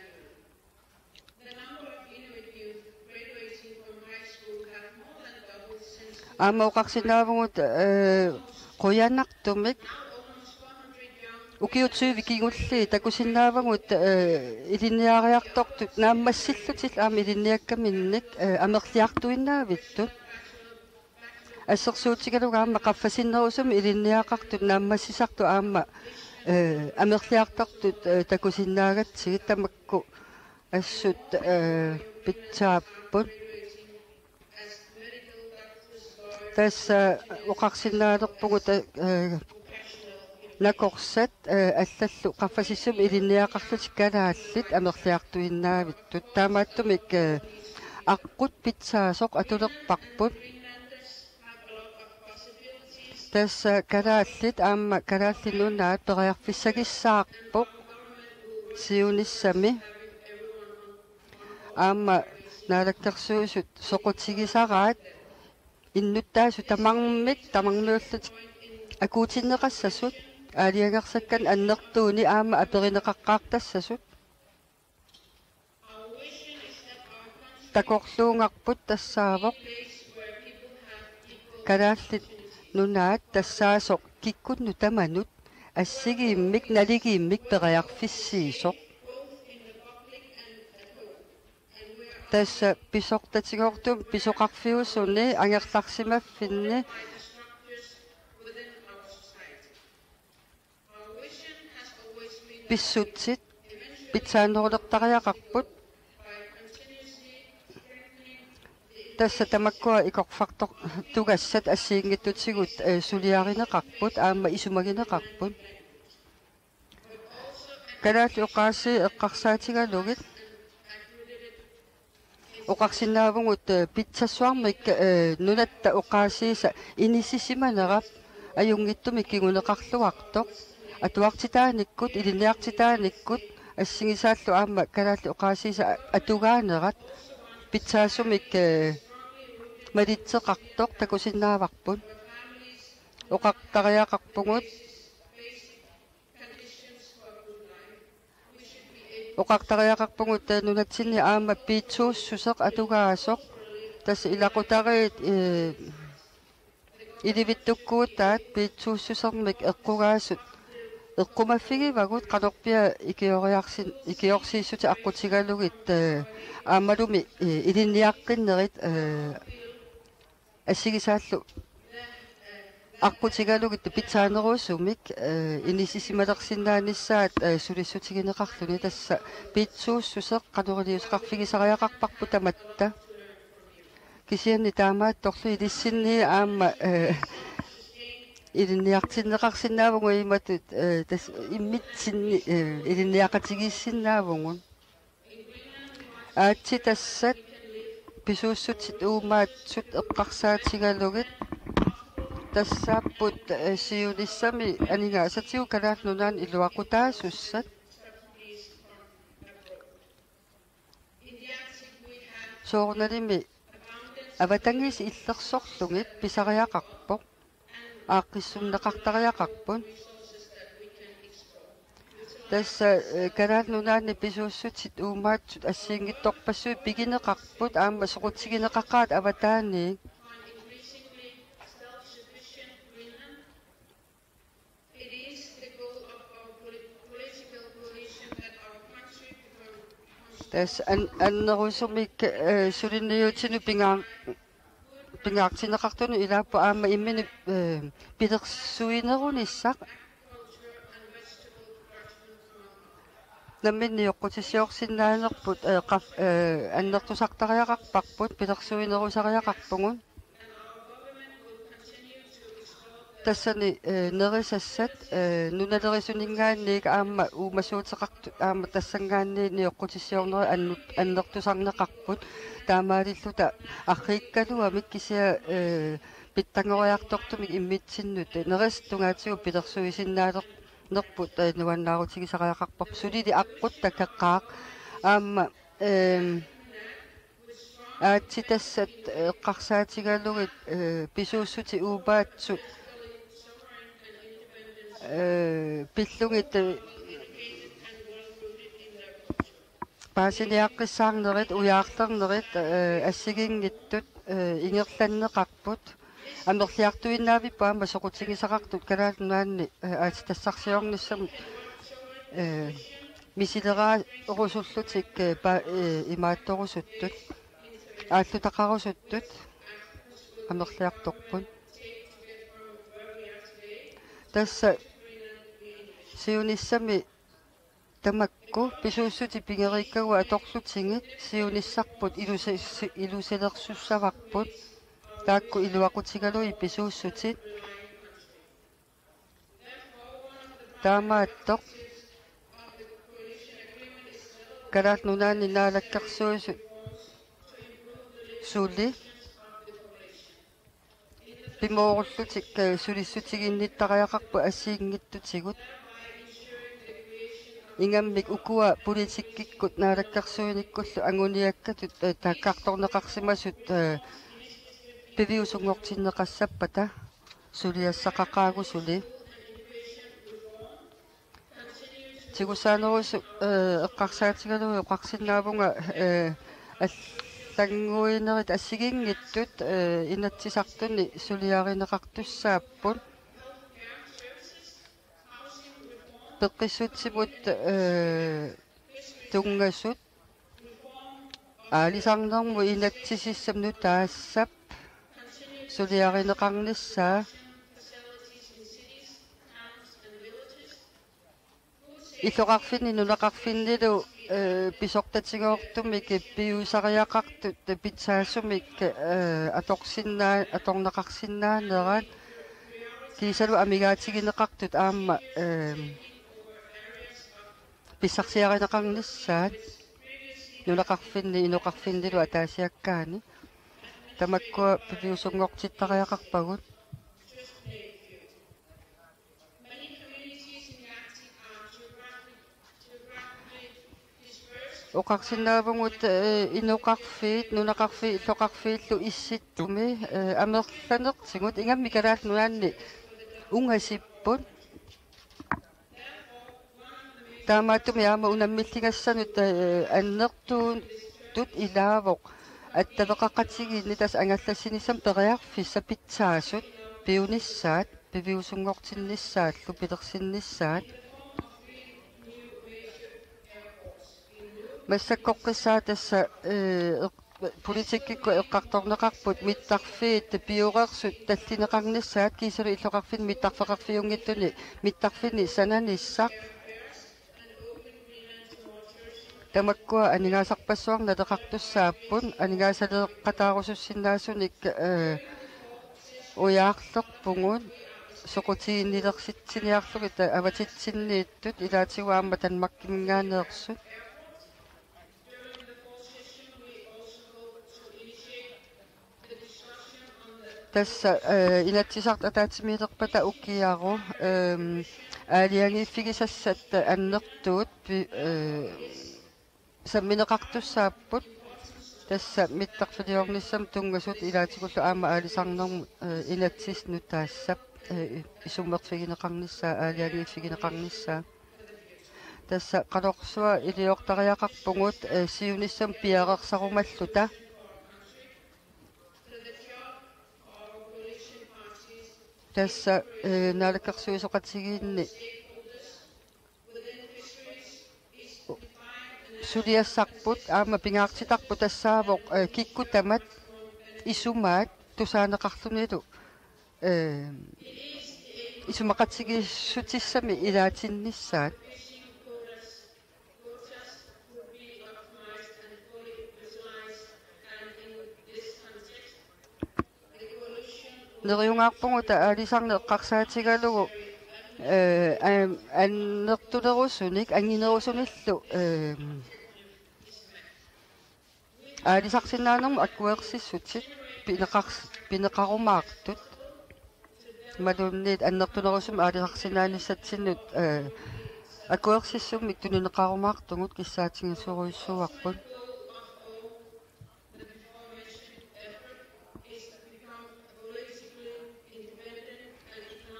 Aamma oqarsinnaavugut, eh, qujanartumik ukiut tyve kingulliit takusinnaavagut, eh, ilinniariartortut naammassillutillu aamma ilinniakkaminnik, eh, amerliartuinnaavittut. Assersuutigalugu aamma qaffasinnerusumik ilinniaqartut naammassisartut aamma, eh, amerliartortut, eh, takusinnaagatsigit tamakku assut, eh, pitsaapput. Tassa oqarsinnaalerpugut, eh, nakorsat, eh, allallu qaffasissumik ilinniaqarlutik kalaallit amerliartuinnaavittut. Taamaattumik, eh, aqqut pitsaasoq atulerparput. Tassa kalaallit aamma Kalaallit Nunaat periarfissagissaarpoq siunissami. Aamma Naalakkersuisut soqutigisaraat innuttaasut tamarmik tamarmiullutik akuutinneqassasut aalajangersakkanik annertuunik aamma aperineqaqqaartassasut. Takorluugarput tassaavoq Kalaallit Nunaat tassaasoq kikkunnut tamanut assigiimmik naligiimmik periarfissiisoq. Tassa pisortatigoortumik pisoqarfiusuni angerlarsimaffinni pissutsit pitsaanerulertariaqarput. Tassa tamakkua ikorfartortugassat assigiinngitsutigut, eh, suliarineqarput aamma isumagineqarput. Kalaallit oqaasii eqqarsaatigalugit oqarsinnaavugut, eh, pitsassuarmik, eh, nunatta oqaasiisa inissisimanera ajunngitsumik kinguneqarluartoq. Atuartitaanikkut, ilinniartitaanikkut assigisaallu aamma kalaallit oqaasiisa a-, atugaanerat pitsaasumik, eh, malitseqartoq takusinnaavarput. Oqartariaqarpugut Oqartariaqarpugut, eh, nunatsinni aamma piitsuussuseq atugaasoq. Tassa ilaqutariit, eh, ilivittukkuutaat piitsuussusermik eqqugaasut eqqumaffigivagut qanorpiaq ikioriarsin-, ikiorsiissutit aqqutigalugit, eh, aammalumi, eh, ilinniaqqinnerit, eh, assigisaallu aqqutigalugit pitsaanerusumik, eh, inissisimalersinnaanissaat, eh, sulissutigineqarluni. Tassa piitsuussuseq qanoq iliuuseqarfigisariaqarparput tamatta. Kisianni taamaattorli ilissinnit aamma, eh, ilinniartinneqarsinnaavugut imatut, eh, tassa imminnut, eh, ilinniaqatigiissinnaavugut. Aatsitassat pisuussutit uumaatsut eqqarsaatigalugit tassaapput, eh, siunissami aningaasatigut Kalaallit Nunaanni iluaqutaasussat. Soorunalimi avatangiisit illersorlugit pisariaqarpoq. Aaqqissuunneqartariaqarput. Tassa, eh, Kalaallit Nunaanni pisuussutit uumaatsut assigiinngitsorpassuit pigineqarput aamma soqutigineqaqaat avataaniit. Tassa an-, annerusumik, eh, suliniutinut pingaa-, pingaartinneqartunut ilaapput aamma imminut, eh, pilersuinerunissaq. Namminneq nioqqutissiorsinnaanerput, eh, qaf-, eh, annertusartariaqarparput, pilersuinerusariaqarpugut. Tassani, eh, nerisassat, eh, nunalerisuningaanniit aamma uumasuuteqartut aamma tassanngaanniit nioqqutissiornerit annut-, annertusarneqarput. Taamaalilluta arriikkaluamik kisianni, eh, pitsanngoriartortumik imminnut nerisat tungaatigut pilersuisinnaalernerput, eh, nuannaarutigisariaqarparput. Sulili aqqut takoqqaaq aamma, ehm, aatsitassat eqqarsaatigalugit, eh, pisuussutit uumaatsut, eh, pillugit, eh, paasiniaqqissaarnerit, ujaarlernerit, eh, assigiinngitsut, eh, ingerlanneqarput. Amerliartuinnaavipput aamma soqutigisaqartut Kalaallit Nunaanni, eh, aatsitassarsiornissamut, eh, misileraarusullutik, eh, pa-, eh, imaattorusuttut, aallutaqarusuttut amerliartorput. Tassa siunissami tamakku pisuussutit pigeriikkagut atorlutigit siunissarput ilusi-, ilusilersussavarput. Taakku iluaqutigalugit pisuussutit. Taamaattoq Kalaallit Nunaanni Naalakkersuisut suli pimoorullutik, eh, sulissutiginnittariaqarput assigiinngitsutigut. Ingammik ukua politikkikkut naalakkersuinikkullu anguniakkatut, eh, taakkartorneqarsimasut, eh, piviusunngortinneqassappata suliassaqaqaagut suli. Tigussaanerusoq, eh, eqqarsaatigalugu oqarsinnaavunga, eh, allannguinerit assigiinngitsut, eh, Inatsisartuni suliarineqartussaapput. Peqqissutsimut, eh, tunngasut aalisarnermut inatsisissap nutaassap suliarineqarnissaa. Illoqarfinni nunaqarfinnilu, eh, pisortatigoortumik piusariaqartut pitsaasumik, eh, atorsinnaa-, atorneqarsinnaanerat kiisalu amigaatigineqartut aamma, eh, pissarsiarineqarnissaat nunaqarfinni inoqarfinnilu ataasiakkaani. Tamakkua piviusunngortittariaqarpagut. Oqarsinnaavugut, eh, inoqarfiit, nunaqarfiit, illoqarfiillu Issittumi, eh, amerlanertigut ingammik Kalaallit Nunaanni ungasipput. Taamaattumik aamma unammilligassanut, eh, annertuutut ilaavoq attaveqaqatigiinni tassa angallassinissamut periarfissaq pitsaasut piunissaat, piviusunngortinnissaallu pilersinnissaat. Massakkorpiaq tassa, eh, eq-, politikkikkut eqqartorneqarput mittarfiit pioreersut tallineqarnissaat kiisalu illoqarfinni mittarfeqarfiunngitsuni mittarfinni sananissaq. Tamakkua aningaasarpassuarnik naleqartussaapput, aningaasaleeqataarusussinnaasunik, eh, ujaarlerpugut, soqutiginnilersitsiniarlugit avatitsinniittut ilaatigut aamma Danmarkiminngaanneersut. Tassa, eh, Inatsisartut ataatsimiilerpata ukiaru, ehm, aalajangiiffigisassat annertuut pi-, eh, sammineqartussaapput. Tassa mittarfiliornissamut tunngasut ilaatigullu aamma aalisarnermut, eh, inatsisip nutaassap, eh, isummerfigineqarnissaa, aalajangiiffigineqarnissaa. Tassa qanorsuaq iliortariaqarpugut, eh, siunissami piareersarumalluta. Tassa, eh, naalakkersuisoqatigiinni suliassarput aamma pingaartitarput tassaavoq, eh, kikkut tamat isumaat tusaaneqarlunilu, eh, isumaqatigiissutissamik ilaatinnissaat. Neriungaarpugut aalisarneq eqqarsaatigalugu, eh, an-, annertunerusunik, anginerusunillu, eh, aalisarsinnaanermut akuersissutit pineqars-, pineqarumaartut. Imaluunniit annertunerusumik aalisarsinnaanissatsinnut, eh, akuersissummik tunineqarumaartugut kissaatigisorujussuuarput.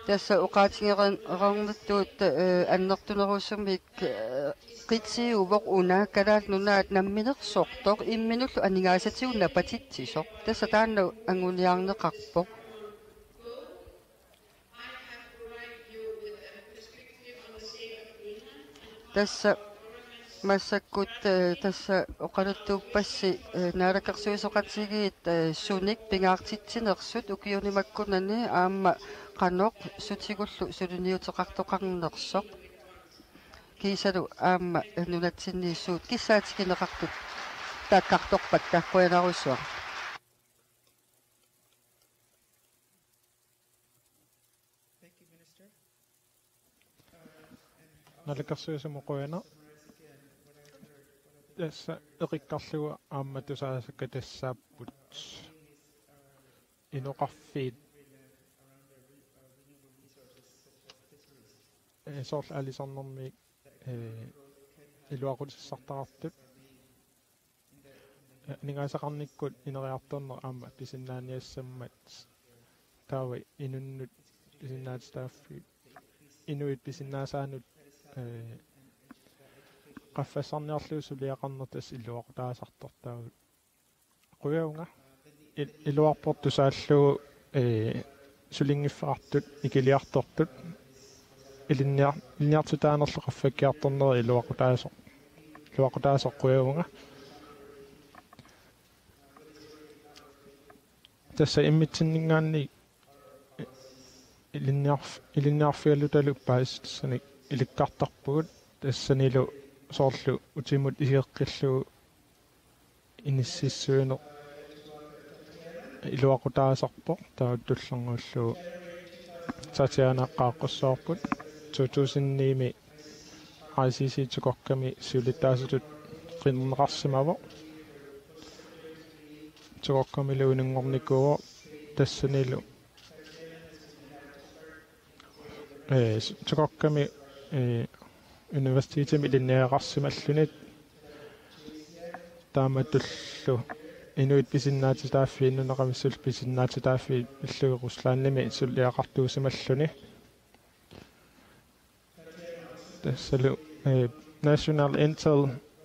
Tassa oqaatigereernittut, eh, annertunerusumik, eh, qitiuvoq una Kalaallit Nunaat namminersortoq imminullu aningaasatigut napatitsisoq. Tassa taanna anguniarneqarpoq. Tassa massakkut, eh, tassa oqaluttuuppassi, eh, naalakkersuisooqatigiit, eh, sunik pingaartitsinersut ukiuni makkunani aamma qanoq sutigullu suliniuteqartoqarnersoq. Kiisalu aamma nunatsinni suut kissaatigineqartut taakkartorpakka, qujanarsuaq. Naalakkersuisumut qujanaq. Tassa eqikkarlugu aamma tusaasakka tassaapput inoqarfiit, eh, soorlu aalisarnermi, eh, iluaqutissartaqartut. Aningaasaqarnikkut ineriartorneq aamma pisinnaaniassammat, taava inunnut pisinnaatitaaffii, inuit pisinnaasaannut, eh, qaffassarniarlugu suliaqarneq tassa iluaqutaasartoq, taava qujavunga. Il-, iluarpoq tusaallugu, eh, sulinngiffeqartut, ikiliartortut, ilinniar-, ilinniartitaanerlu qaffakkiartorneri iluaqutaasoq, iluaqutaasoq, qujavunga. Tassa immitsinninngaanniit ilinniarf-, ilinniarfigalutalu paasissutissanik ilikkartarpugut, tassanilu soorlu utimut isigeqqillugu inississuineq iluaqutaasarpoq, taava tullinnguullugu Tatiana qaaqqussavarput. To tusind ni-mi I C C Tsukokkami siulittaasutut qinerneqarsimavoq. Tsukokkamilu ununngornikuuvoq, tassanilu, eh, s-, Tsukokkami, eh, universitetimi ilinniagaqarsimalluni. Taamatullu inuit pisinnaatitaaffii, nunaqavissullu pisinnaatitaaffii pillugit Ruslandimi suliaqartuusimalluni. Tassalu, eh, National Intel,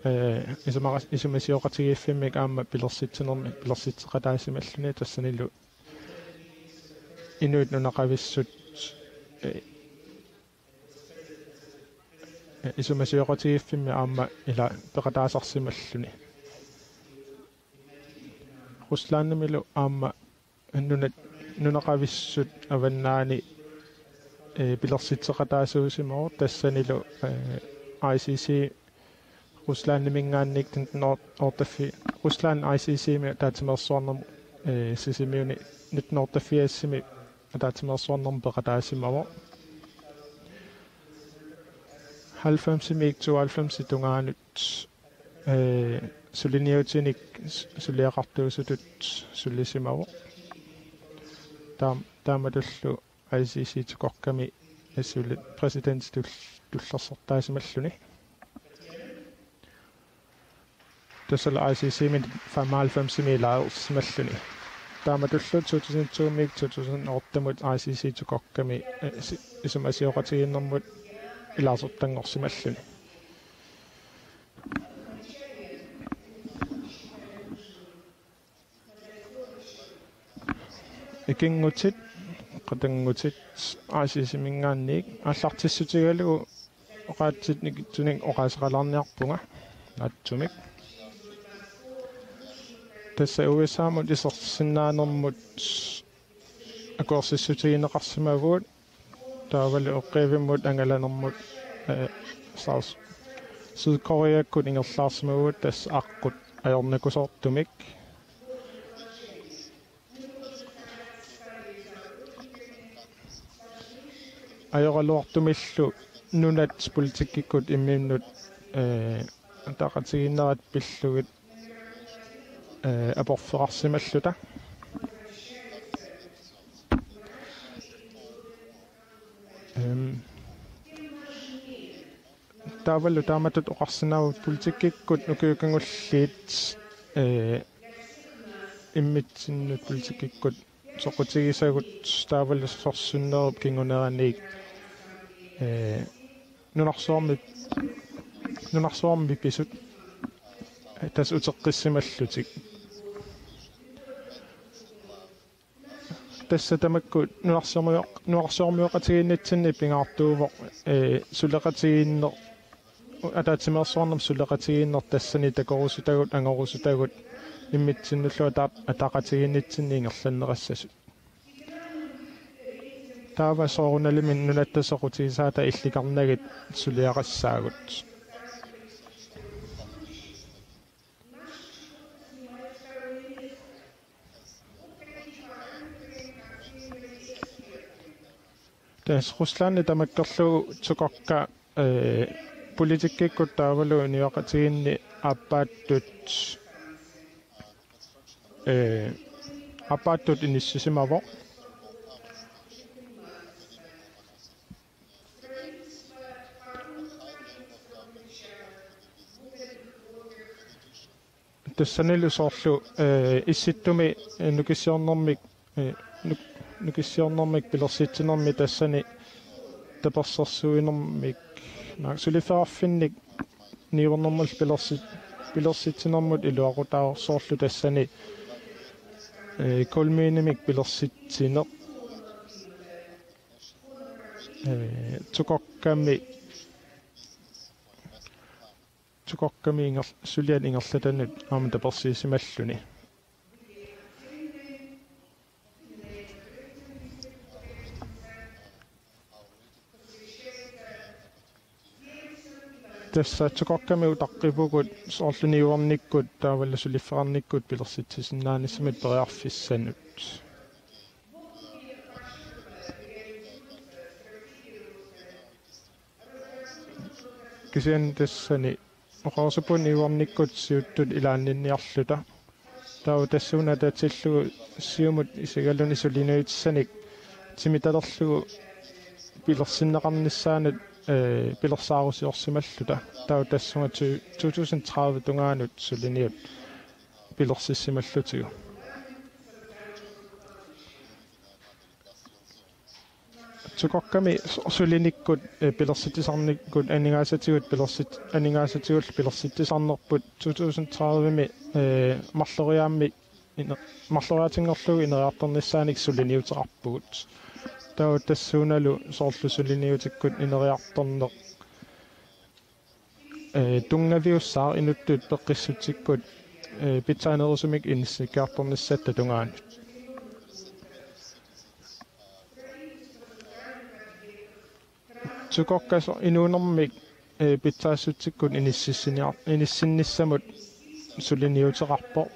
eh, isumaqas-, isumasioqatigiiffimmik aamma pilersitsinermi pilersitseqataasimalluni, tassanilu inuit nunaqavissut, eh, eh, isumasioqatigiiffimmi aamma ila peqataasarsimalluni. Ruslandimilu aamma nuna-, nunaqavissut avannaani, eh, pilersitseqataasuusimavoq, tassanilu, eh, I C C Ruslandiminngaanniit nitten otteogfyrre, Rusland I C C-mi ataatsimeersuarnermut, eh, Sisimiuni nitten otteogfirsimi ataatsimeersuarnermut peqataasimavoq. Halvfemsimiit tooghalvfemsip tungaanut, eh, suliniutinik s-, suliaqartuusutut sulisimavoq. Taam-, taamatullu I C C Tsukokkami assuli præsidenti tul-, tullersortaasimalluni. Tassalu I C C-mi femoghalvfemsimi ilaasorsimalluni. Taamatullu to tusind to-miit to tusind otte-mut I C C Tsukokkami, eh, si-, isumasioqatigiinnermut ilaasortanngorsimalluni. Ikinngutit, qatanngutit, I C C-minngaanniit aallartissutigalugu oqaatsit nikitsunik oqaaseqalaarniarpunga naatsumik. Tassa U S A-mut isersinnaanermut akuersissutigineqarsimavugut, taavalu eqqiivimmut angalanermut, eh, South, Sydkoreakkut ingerlaarsimavugut tassa aqqut ajornakusoortumik. Ajoraluartumillu nunat politikkikkut imminnut, eh, ataqatigiinnerat pillugit, eh, aporfeqarsimalluta. Ehm, taavalu taamatut oqarsinnaavoq politikkikkut ukiut kingulliit, eh, immitsinnut politikkikkut soqutigisagut taavalu sorsunnerup kinguneraniit, eh, nunarsuarmi, nunarsuarmi pisut, eh, tassa uteqqissimallutik. Tassa tamakku nunarsuarmioq-, nunarsuarmioqatigiinnitsinni pingaartuuvoq, eh, suleqatigiinneq ataatsimeersuarnermut suleqatigiinneq tassani takorusutagut angorusutagut imminnullu ata-, ataqatigiinnitsinni ingerlanneqassasut. Taava soorunalimi nunatta soqutigisaata illikarnagit suliaqassaagut. Tassa Rusland tamakkerlugu Tjukokka, eh, politikkikkut taavalu inuiaqatigiinni aappaattut, eh, aappaattut inissisimavoq. Tassanilu soorlu, eh, Issittumi, eh, nukissiornermik, eh, nuk-, nukissiornermik pilersitsinermi tassani tapersersuinermik, naak, suliffeqarfinnik niuernermullu pilersi-, pilersitsinermut iluaqutaavoq soorlu tassani, eh, kulmiinimik pilersitsineq, eh, Tjukokkami Tjukokkami inger-, suliat ingerlatanut aamma tapersiisimalluni. Tassa Tjukokkami utaqqivugut soorlu niuernikkut taavalu suliffeqarnikkut pilersitsisinnaanissamut periarfissanut. Kisianni tassani oqarusuppunga niuernikkut siuttut ilaanninniarluta. Taava tassuuna atatillugu siumut isigaluni suliniutissanik timitalerlugu pilersinneqarnissaanut, eh, pilersaarusiorsimalluta. Taava tassunga tu-, to tusind tredive tungaanut suliniut pilersissimallutigu. Tjukokkami su-, sulinikkut, eh, pilersitsisarnikkut aningaasatigut pilersit-, aningaasatigullu pilersitsisarnerput to tusind tredive-mi, eh, marloriaammi ine-, marloriaatinngorlugu ineriartornissaanik suliniuteqarpugut. Taava tassuunalu soorlu suliniutikkut ineriartorneq eh, tunngaviussaaq inuttut peqqissutsikkut, eh, pitsaanerusumik inissikkiartornissatta tungaanut. Tjukokka so-, inuunermik, eh, pitsaassutsikkut inississiniar-, inissinnissamut suliniuteqarpoq.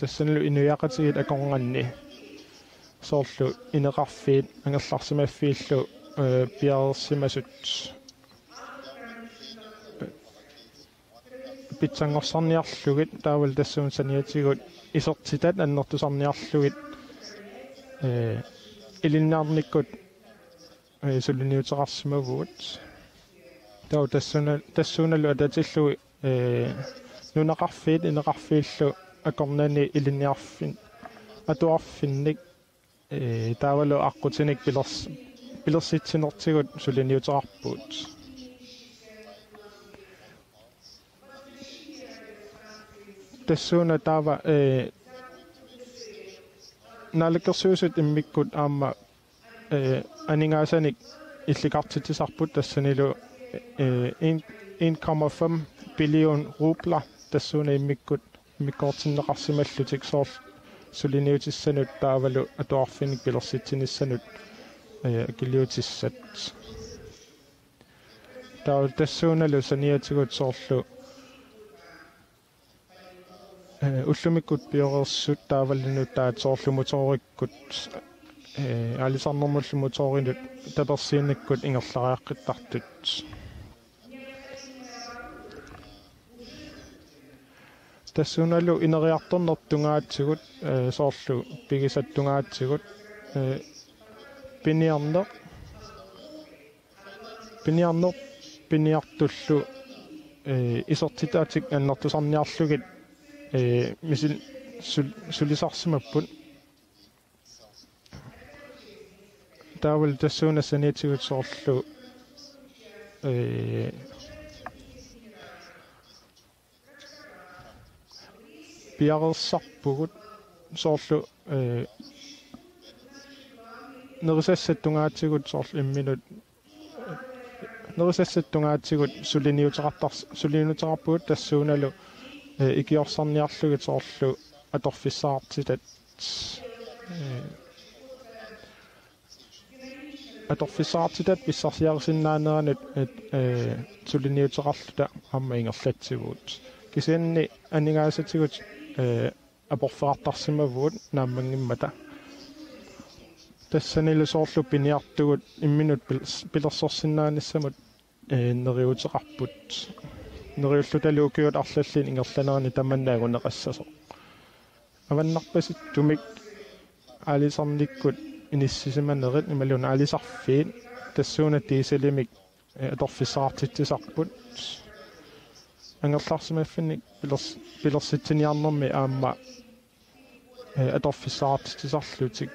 Tassanilu inuiaqatigiit akornanni soorlu ineqarfiit angerlarsimaffiillu, eh, piareersimasut pitsanngorsarniarlugit taavalu tassuuna saniatigut isertitat annertusarniarlugit, eh, ilinniarnikkut, eh, suliniuteqarsimavugut. Taava tassuuna-, tassuunalu atatillugu, eh, nunaqarfiit ineqarfiillu akornanni ilinniarfin-, atuarfinnik, eh, taavalu aqqutinik pilers-, pilersitsinertigut suliniuteqarpugut. Tassuuna taava, eh, Naalakkersuisut immikkut aamma, eh, aningaasanik illikartitsisarput tassanilu, eh, en, en komma fem billion rubler tassuuna immikkut immikkoortinneqarsimallutik soorlu suliniutissanut taavalu atuarfinnik pilersitsinissanut, eh, akiliutissat. Taava tassuunalu saniatigut soorlu, eh, ullumikkut pioreersut taavalu nutaat soorlu motorikkut, eh, aalisarnermullu motorinut tapersiinikkut ingerlariaqqittartut. Tassuunalu ineriartorneq tungaatigut, eh, soorlu pigisat tungaatigut, eh, piniarneq, piniarneq, piniartullu, eh, isertitaatik annertusarniarlugit, eh, misil-, sul-, sulisarsimapput. Taavalu tassuuna saniatigut soorlu, eh, piareersarpugut soorlu, eh, nerisassat tungaatigut soorlu imminut, eh, nerisassat tungaatigut suliniuteqartars-, suliniuteqarpugut tassuunalu, eh, ikiorsarniarlugit soorlu atorfissaqartitat, eh, atorfissaqartitat pissarsiarisinnaaneranut, eh, eh, suliniuteqarluta aamma ingerlatsivugut. Kisianni aningaasatigut, eh, aporfeqartarsimavugut naammanngimmata. Tassanilu soorlu piniartugut imminut pil-, pilersorsinnaanissamut, eh, neriuuteqarput. Neriullutalu ukiut arlallit ingerlaneranni tamanna anguneqassasoq. Avannarpasittumik aalisarnikkut inissisimanerit imaluunniit aalisarfiit tassuuna dieselimik, eh, atorfissaqartitsisarput. Angerlarsimaffinnik pilers-, pilersitsiniarnermi aamma, eh, atorfissaqartitsisarlutik.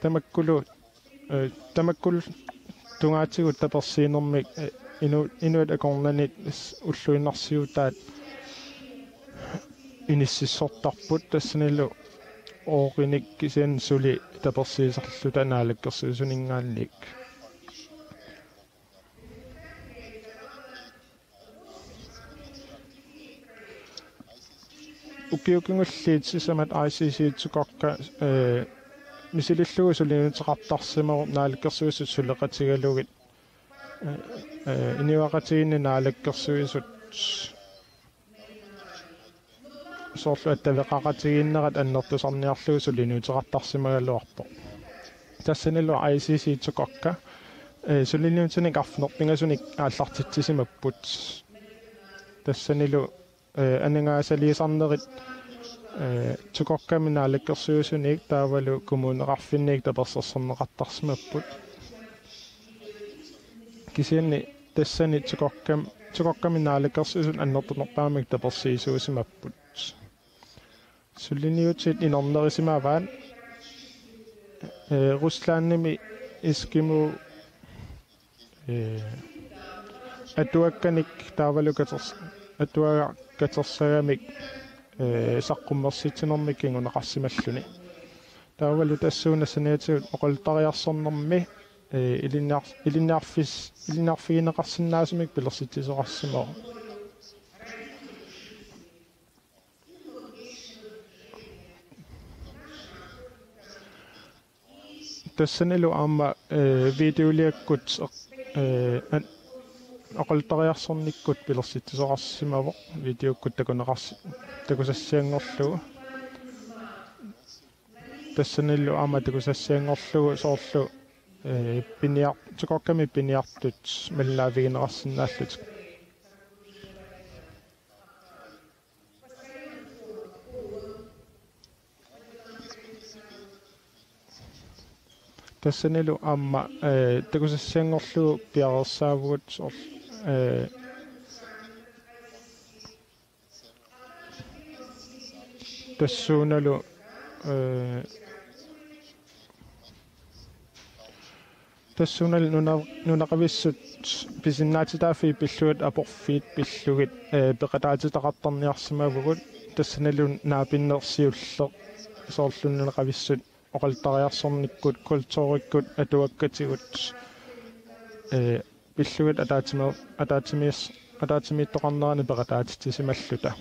Tamakkulu, eh, tamakkulu tungaatigut tapersiinermik, eh, inu-, inuit akornanni s-, ulluinnarsiutaat inississortarput tassanilu oorinik kisianni suli tapersiisarluta naalakkersuisuninngaanniit. Ukiut kingulliit sisamat I C C Tsukokka, eh, misilillugu suliniuteqartarsimavoq naalakkersuisut suleqatigalugit, eh, eh, inuiaqatigiinni naalakkersuisut soorlu attaveqaqatigiinnerat annertusarniarlugu suliniuteqartarsimagaluarpoq. Tassanilu I C C Tsukokka, eh, suliniutinik arfineq-pingasunik aallartitsisimapput. Tassanilu, eh, aningaasaliisarnerit, eh, Tsukokkami naalakkersuisuniit taavalu kommuneqarfinniit tapersersorneqartarsimapput. Kisianni tassani Tsukokkam-, Tsukokkami naalakkersuisut annertunerpaamik tapersiisuusimapput. Suliniutit inornerisimavaat, eh, Ruslandimi Eskimo, eh, atuakkanik taavalu katers-, atuagaq katersagamik, eh, saqqummersitsinermik kinguneqarsimalluni. Taavalu tassuuna saniatigut oqalutariarsornermi, eh, ilinniar-, ilinniarfis-, ilinniarfigineqarsinnaasumik pilersitsisoqarsimavoq. Tassanilu aamma, eh, videoliakkut, eh, an-, oqalutariarsornikkut pilersitsisoqarsimavoq videokkut takuneqars-, takusassianngorlugu. Tassanilu aamma takusassianngorlugu soorlu, eh, piniar-, Tsukokkami piniartut malnaavigineqarsinnaallutik. Tassanilu aamma, eh, takusassianngorlugu piareersaavugut soorl-, eh, tassuunalu, eh, tassuunalu nuna-, nunaqavissut pisinnaatitaaffii pillugit aporfiit pillugit, eh, peqataatitaqartarniarsimavugut tassanilu naapinneq siulleq soorlu nunaqavissut oqalutariarsornikkut, kulturikkut, atuakkatigut, eh, pillugit ataatsimi-, ataatsimis-, ataatsimiittoqarnerani peqataatitsisimalluta.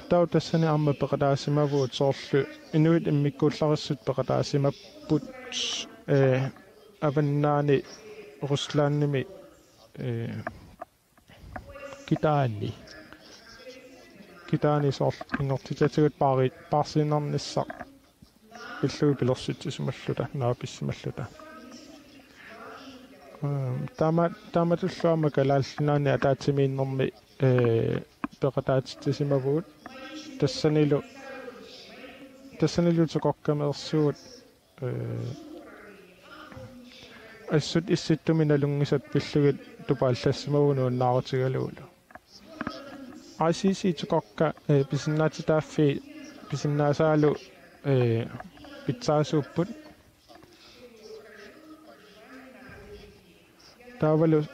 Taava tassani aamma peqataasimavugut soorlu inuit immikkuullarissut peqataasimapput, eh, avannaani Ruslandimi, eh, Kitaani. Kitaani soorlu pinngortitatigut paari-, paarsiinnarnissaq pillugit pilersitsisimalluta, naapissimalluta. Ehm, taama-, taamatullu aamma Kalaallit Nunaanni ataatsimiinnermi, eh, peqataatitsisimavugut. Tassanilu, tassanilu Tsukokkameersugut, eh, assut issittumi nalunngisat pillugit tupaallassimavugut nuannaarutigalugulu. I C C Tsukokka, eh, pisinnaatitaaffii pisinnaasaalu, eh, pitsaasuupput. Taavalu, eh,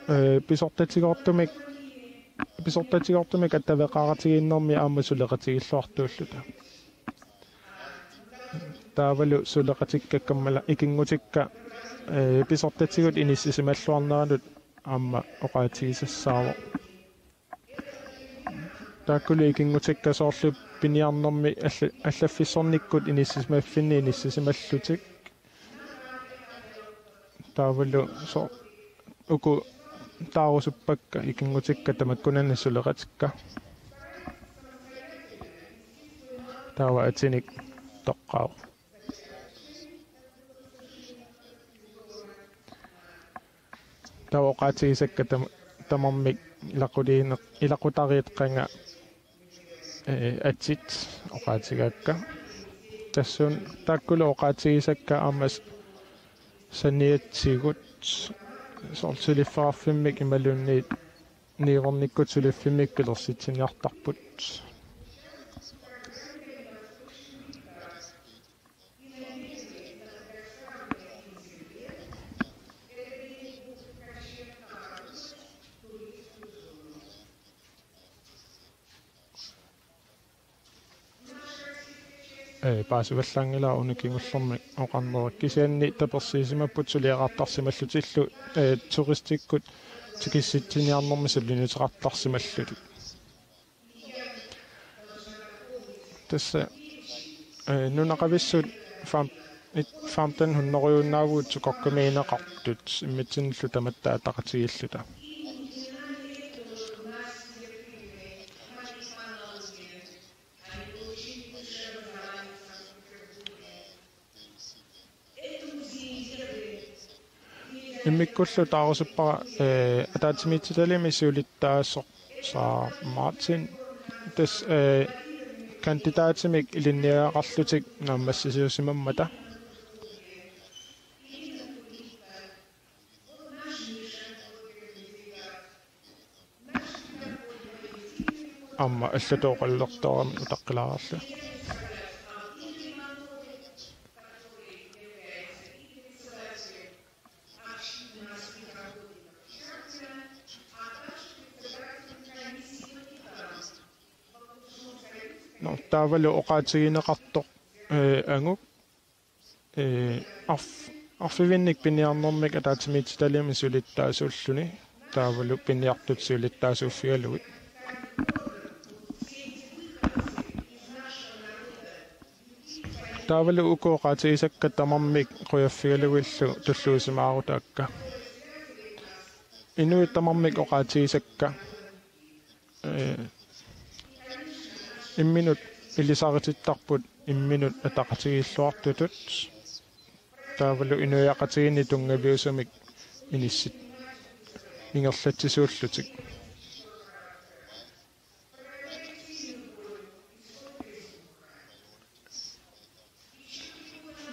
pisortatigoortumik, pisortatigoortumik attaveqaqatigiinnermi aamma suleqatigilluartuulluta. Taavalu suleqatikka kammala ikinngutikka, ee, pisortatigut inissisimalluarneranut aamma oqaatigisassaavoq. Taakkulu ikinngutikka soorlu piniarnermi alla-, allaffissornikkut inissisimaffinni inissisimallutik. Taavalu so-, uku taarusuppakka ikinngutikka tamakkunani suleqatikka. Taava atinik toqqaavoq. Taava oqaatigisakka tam-, tamarmik ilaquliineq-, ilaqutariit qanga, ee, atit oqaatigaakka. Tassuuna taakkulu oqaatigisakka aamma s-, saniatigut soorlu suliffeqarfimmik imaluunniit niuernikkut suliffimmik pilersitsiniartarput. Ee, paasivallaanngilara una kingullermi oqarnerat, kisianni tapersiisimapput suliaqartarsimallutillu, ee, turistikkut tikissitsiniarnermi suliniuteqartarsimallutik. Tassa, ee, nunaqavissut fem-, it-, femten hundrediunnaavugut sukkamiineqartut imminnullu tamatta ataqatigiilluta. Immikkullu taarusuppara, ee, ataatsimiititaliami siulittaasoq Saar Martin. Tassa, ee, kandidaatimik ilinniagaqarlutik naammassisuusimammata. Aamma allatut oqallilertoorami utaqqilaarlunga. Nå, taavalu oqaatigineqartoq, ee, anguk. Ee, arf-, arfininnik piniarnermik ataatsimiititaliami siulittaasuulluni, taavalu piniartut siulittaasuuffigalugit. Taavalu uku oqaatigisakka tamarmik qujaffigalugillu tulluusimaarutaakka. Inuit tamarmik oqaatigisakka, ee, imminut ilisaritittarput imminut ataqatigiilluartutut. Taavalu inuiaqatigiinni tunngaviusumik inissit ingerlatsisuullutik.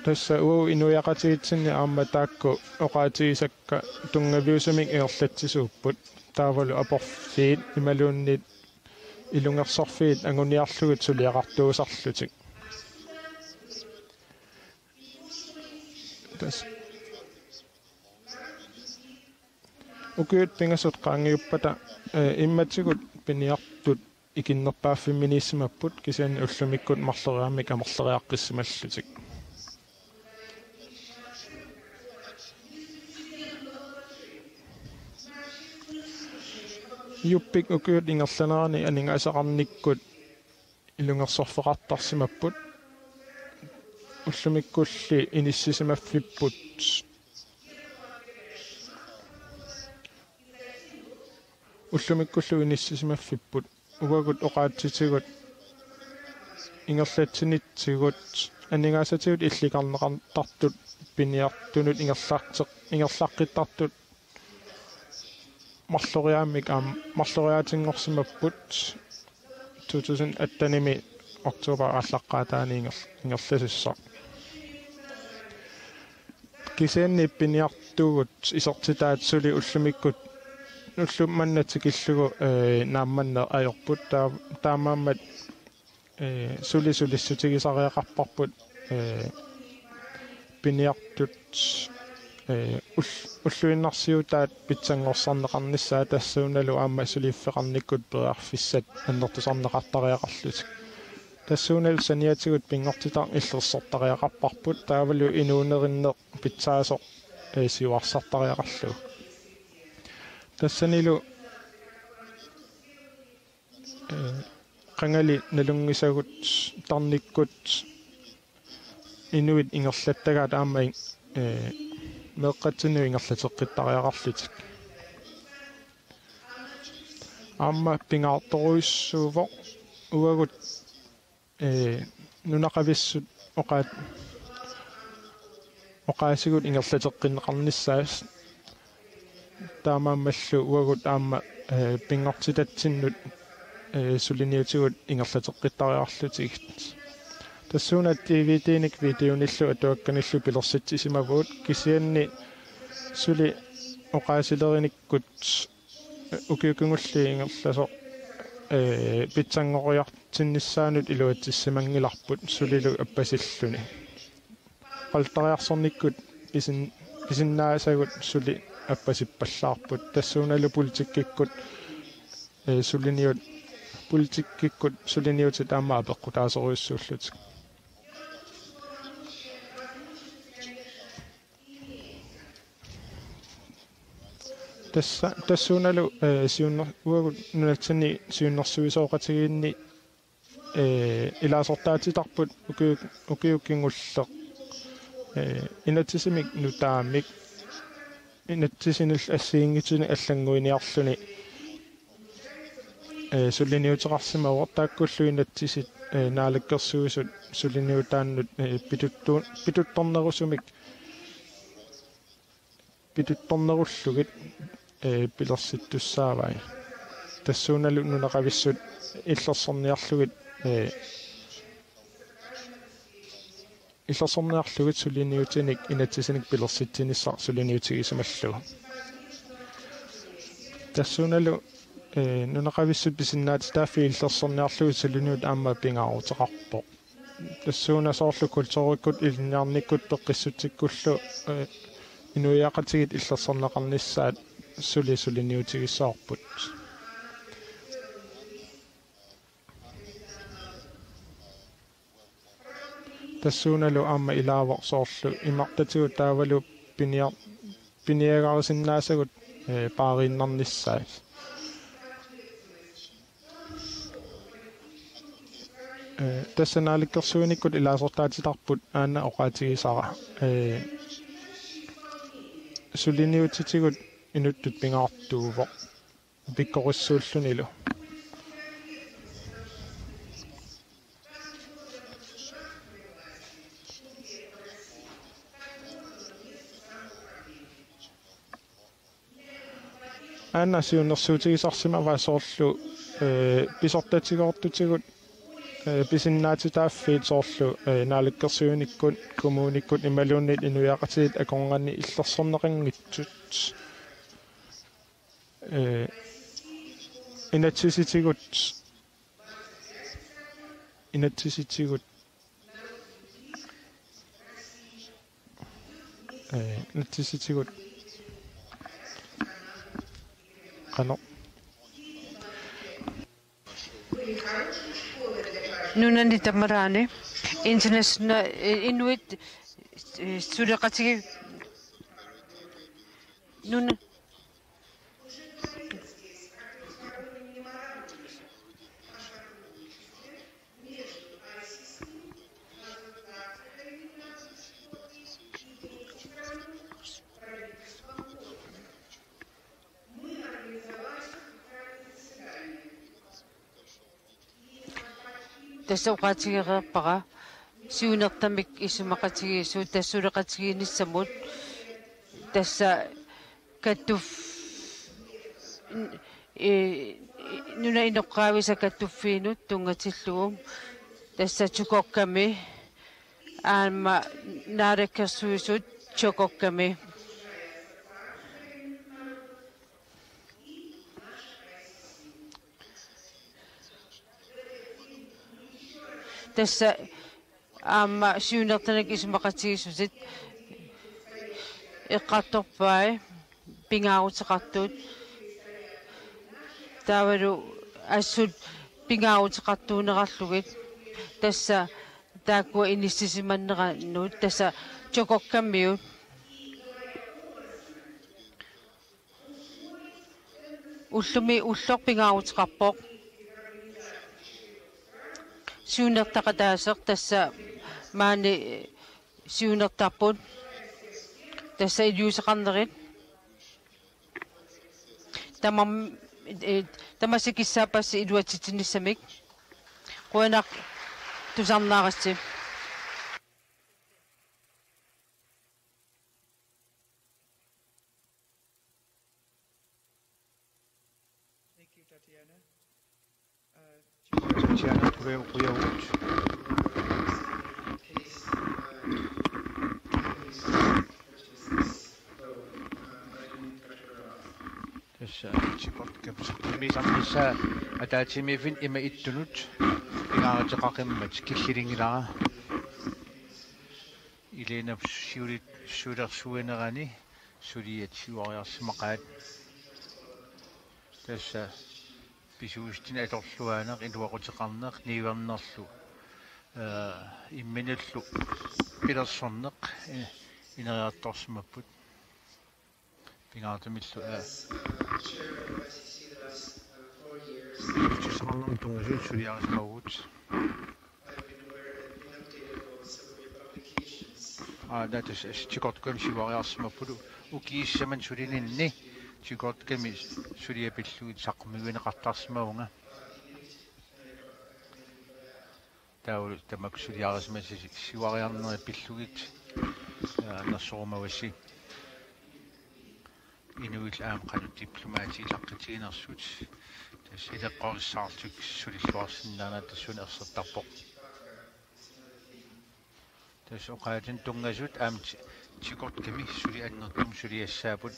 Tassa uagut inuiaqatigiitsinni aamma taakku oqaatigisakka tunngaviusumik ingerlatsisuupput. Taavalu aporfiit imaluunniit ilungersorfiit anguniarlugit suliaqartuusarlutik. Tassa. Ukiut pingasut qaangiuppata, ee, immatigut piniartut ikinnerpaaffimminiissimapput kisianni ullumikkut marloriaammik amerleriaqqissimallutik. Juuppik ukiut ingerlaneranni aningaasaqarnikkut ilungersorfeqartarsimapput. Ullumikkulli inissisimaffipput. Ullumikkullu inissisimaffipput. Uagut oqaatsitigut ingerlatsinitsigut aningaasatigut illikarneqartartut piniartunut ingerlarteq-, ingerlaqqittartut marloriaammik aam-, marloriaatinngorsimapput to tusind attenimi oktober aallaqqaataani inger-, ingerlasissaq. Kisianni piniartugut isertitaat suli ullumikkut, ulloq manna tikillugu, ee, naammanneq ajorput, taa-, taamaammat, ee, suli sulissutigisariaqarparput, ee, piniartut, ee, ull-, ulluinnarsiutaat pitsanngorsarneqarnissaat tassuunalu aamma suliffeqarnikkut periarfissat annertusarneqartariaqarlutik. Tassuunalu saniatigut pinngortitaq illersortariaqarparput taavalu inuunerinneq pitsaasoq, eh, siuarsartariaqarlugu. Tassanilu, eh, qangali nalunngisagut tarnikkut inuit ingerlattagaat aamma, eh, meeqqatsinnut ingerlateqqittariaqarlutik. Aamma pingaartorujussuuvoq uagut, eh, nunaqavissut oqaat-, oqaasigut ingerlateqqinneqarnissaat. Taamaammallu uagut aamma, eh, pinngortitatsinnut, eh, suliniutigut ingerlateqqittariaqarlutigit. Tassuuna D V D-nik videonillu atuakkanillu pilersitsisimavugut, kisianni suli oqaasilerinikut ukiut kingulliit ingerlasoq, eh, pitsanngoriartinnissaanut iluatsissimanngilarput sulilu appasilluni. Oqaluttoriarsornikkut pisin-, pisinnaasagut suli appasippallaarput. Tassuunalu politikkikkut, eh, suliniut-, politikkikkut suliniutit aamma apeqqutaasorujussuullutik. Tassa, tassuunalu, eh, siunner-, uagut nunatsinni siunnersuisoqatigiinni, eh, ilaasortaatitarput ukiu-, ukiut kingulleq, eh, inatsisimik nutaamik inatsisinillu assigiinngitsunik allannguiniarluni, eh, suliniuteqarsimavoq, taakkullu inatsisit, eh, Naalakkersuisut suliniutaannut, eh, pituttu-, pituttornerusumik pituttornerullugit, eh, pilersittussaavai. Tassuunalu nunaqavissut illersorniarlugit, eh, illersorniarlugit suliniutinik inatsisinik pilersitsinissaq suliniutigisimallugu. Tassuunalu, eh, nunaqavissut pisinnaatitaaffii illersorniarlugit suliniut aamma pingaaruteqarpoq. Tassuuna soorlu kulturikkut ilinniarnikkut peqqissutsikkullu, eh, inuiaqatigiit illersorneqarnissaat suli suliniutigissavarput. Tassuunalu aamma ilaavoq soorlu imartatigut taavalu pinia-, piniagarisinnaasagut, eh, paariinnarnissaat. Eh, tassa naalakkersuinikkut ilaasortaatitarput aana oqaatigisara. Eh, suliniutitigut inuttut pingaartuuvoq pikkorissuullunilu. Aana siunnersuutigisarsimavaa soorlu, eh, pisortatigoortutigut, eh, pisinnaatitaaffiit soorlu, eh, naalakkersuinikkut, kommunikkut imaluunniit inuiaqatigiit akornanni illersorneqanngitsut. Eh, inatsisitigut, inatsisitigut, eh, inatsisitigut, qanoq. Nunani tamaraani international, eh, inuit, eh, suleqatigi-, nuna-, Tassa oqaatigereerpara siunertamik isumaqatigiissut tassa suleqatigiinnissamut, tassa kattuf-, eh, nunap inoqqaavisa kattuffiinut tunngatillugu, tassa Tjukokkami, aamma Naalakkersuisut Tjukokkami. Tassa aamma siunertanik isumaqatigiissutit eqqartorpai pingaaruteqartut. Taavalu assut pingaaruteqartuunerarlugit. Tassa taakkua inissisimanneranut tassa Tjokokkamiut. Ullumi ulloq pingaaruteqarpoq. Siunertaqataaseq tassa maani siunertarput. Tassa iliuuseqarnerit. Tamam, eh, tamassi kissaappassi iluatsitsinissamik. Qujanaq tusarnaarassi. Tatiana, quja-, qujavugut. Tassa Tjikotkamip sammissaa ataatsimiiffinni ima ittunut pingaaruteqaqimmat killilinngilara. Ilinap siulit-, siulersuinerani suliat siuariarsimaqaat. Tassa pisuussutinik atorluarneq, iluaquteqarneq, niuernerlu, eh, imminullu pilersorneq, eh, ineriartorsimapput. Pingaartumillu, eh, pisuussutissaqarnermut tunngasut suliarisimavugut. Aa, tassa Tjikotkamik siuariarsimapput ukiut sisamat sulininni Tjikotkami suliat pillugit saqqummiunneqartarsimavunga. Taavalu tamakku suliarisimasasi siuariarnerit pillugit, aa, nersorumavassi. Inuit aamma qanoq diplomatit ilaqqutiginersut. Tassa ileqqorissaarlutik sulilluarsinnaanerat tassuuna ersertarpoq. Tassa oqaatinik tunngasut aamma Tji-, Tjikotkami suli annertuumik suliassaapput.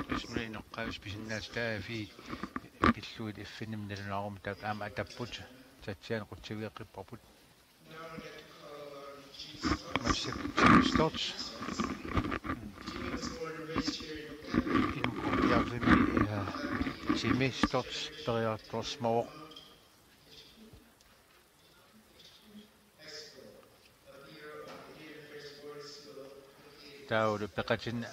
Tassa inoqqaavisut pisinnaatitaaffiit pillugit F N-imi nalunaaruma taakku aamma atapput. Tatiana qutsavigeqqipparput. Massakkut Jimmy Stotts. Inuk Ukiarfimmi, eh, Jimmy Stotts periartorsimavoq. Taavalu peqatinnut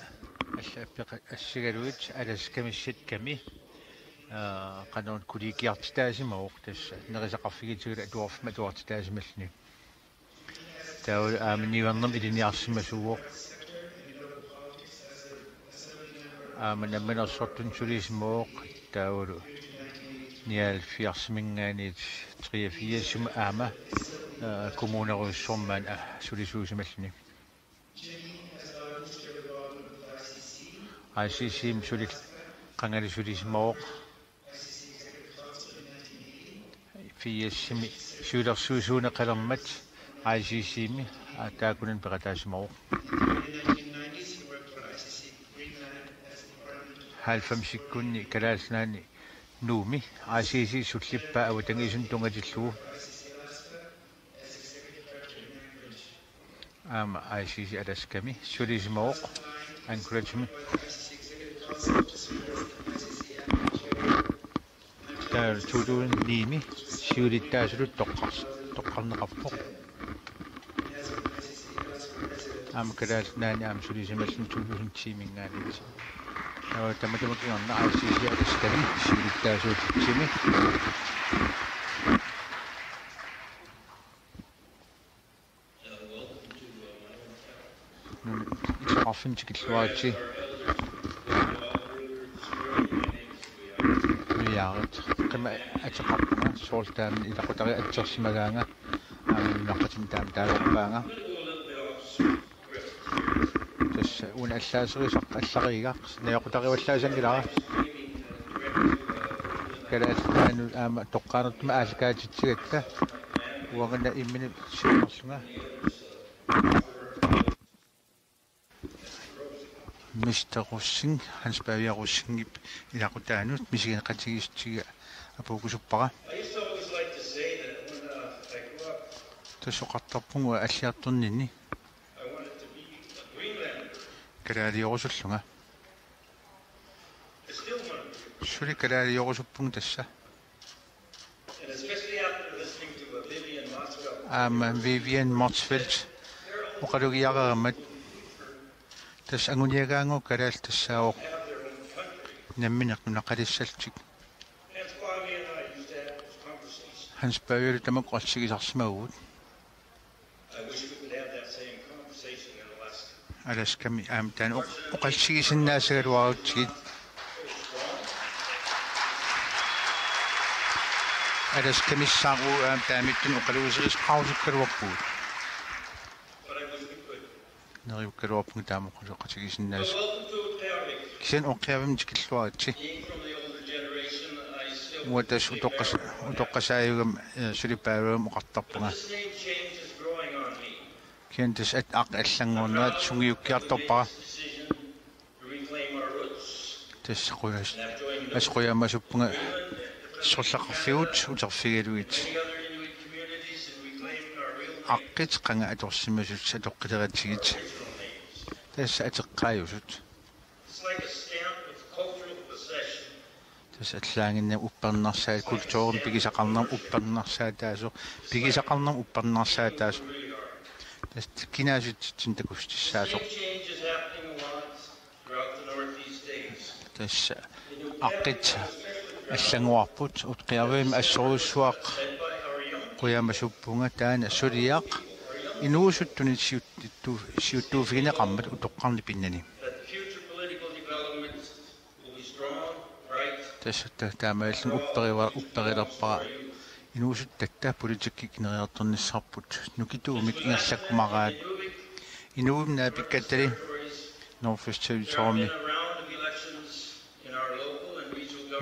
alla-, peqa-, assigalugit Alaskami Sitkami, aa, qanoruna kollegiartitaasimavoq tassa nerisaqarfigitigalugu atuarfimmi atuartitaasimalluni. Taavalu aamma niuernermik ilinniarsimasuuvoq. Aamma Namminersortunut sulisimavoq taavalu nioghalvfjerdsimiingaanniit treogfirsimi aamma, aa, kommunerujussuarmi maani, aa, sulisuusimalluni. I C C-mi suli qangali sulisimavoq. Firsimi siulersuisuuneqalermat I C C-mi, aa, taakkunani peqataasimavoq. Halvfemsikkunni Kalaallit Nunaanni Nuummi I C C sullippaa avatangiisinut tunngatillugu. Aamma I C C Alaskami sulisimavoq Anchoragemi. Taava to tusind ni-mi siulittaasutut toqqars-, toqqarneqarpoq. Aamma Kalaallit Nunaanni aamma sulisimalluni to tusind ti-miingaanniit. Taava tamatuma kingorna I C C Alaskami siulittaasuutitsimi. Nunat illoqarfinni tikilluaritsi. Nuiaarit. Qimmat ateqarpunga soorlu taama ilaqutariit atsersimagaanga. Aamma nunaqqatinnut taama taagorpaanga. Tassa una allaaserisaq allarigaq najaqutariuallaasanngilara. Kalaallit Nunaannut aamma toqqaannartumik aallakaatitsigatta uangaana imminut siunnerlunga. Mister Rosing, Hans Pavia Rosingip ilaqutaanut misigineqatigiissutiga apuukkusuppara. Tassa oqartarpunga alliartorninni kalaaliorusullunga. Suli kalaaliorusupput tassa. And especially after listening to Vivian Motzfeldt. Aamma Vivian Motzfeldt oqalugiareermat tassa anguniagaannguaq kalaallit tassaavoq nammineq nunaqalissallutik. Hans Pavialu tamakku oqalsigisarsimavugut. Alaskami aamma taanna oqalsigisinnaasagaluarutsigit. Alaskamissaaq aamma taamaattumik oqalugiserisaqarusukkaluarpugut. Neriukkaluarpunga taama oqaloqatigisinnaasut. Kisianni Utqiarvik tikilluaritsi. Uanga tassa utoqqas-, utoqqasaajugama suli Pavialumik oqartarpunga. Kisianni tassa at-, aqqi allanngornerat sungiukkiartorpara. Tassa qujas-, assut qujamasuppunga sorleqarfigut uterfigalugit. Aqqit qanga atorsimasut atoqqileratsigit. Tassa atoqqaajusut. Tassa allaanngimmat uppernarsaat kulturimik pigisaqarnermut uppernarsaataasoq, pigisaqarnermut uppernarsaataasoq. Tassa kinaassutsitsinnik takussutissaasoq. Tassa aqqit allanngorput Utqiarvik assorujussuaq qujamasuppunga taanna suliaq inuusuttunit siuttu-, siuttuuffigineqarmat utoqqarnit pinnani. Tassa ta-, taamaalilluni upperiva-, upperilerpara inuusuttut tatta politikkikkut ineriartornissarput nukittuumik ingerlakkumaraat inuup naapikkattali Northwest Territorymi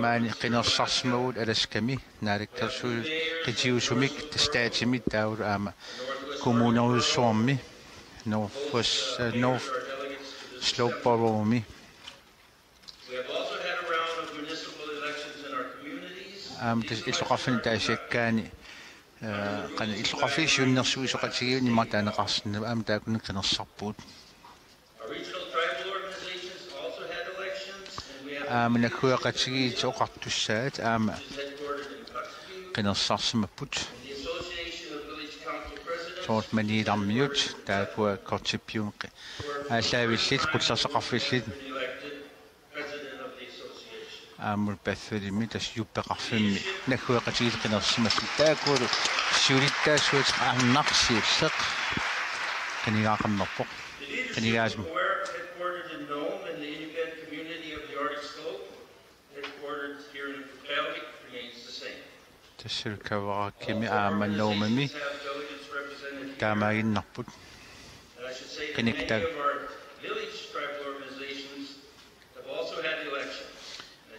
maani qinersisarsimavugut Alaskami naalakkersuisut qitiusumik tassa staatimi taavalu aamma kommunerujussuarmi Northwest, eh, North Slopeboroughmi. Aamma tassa illoqarfinni ataasiakkaani, eh, qanoq illoqarfiit siunnersuisoqatigiinnut immaqa taaneqarsinnaavoq aamma taakkunani qinersisarpugut. Aamma naggueqatigiit oqartussaat aamma qinersisarsimapput. Soorlu Maniilarmiut taakkua Kortippiumiit aallaavillit qullersaqarfillit. Aamma Paffelimi tassa jubbeqarfimmi naggueqatigiit qinersimapput. Taakkulu siulittaasuat arnaq siulleq qinigaaqammerpoq. Qinigaasum. Tassa Kavarakimi aamma Nunami taamaaginnarput. Qiniktaaq.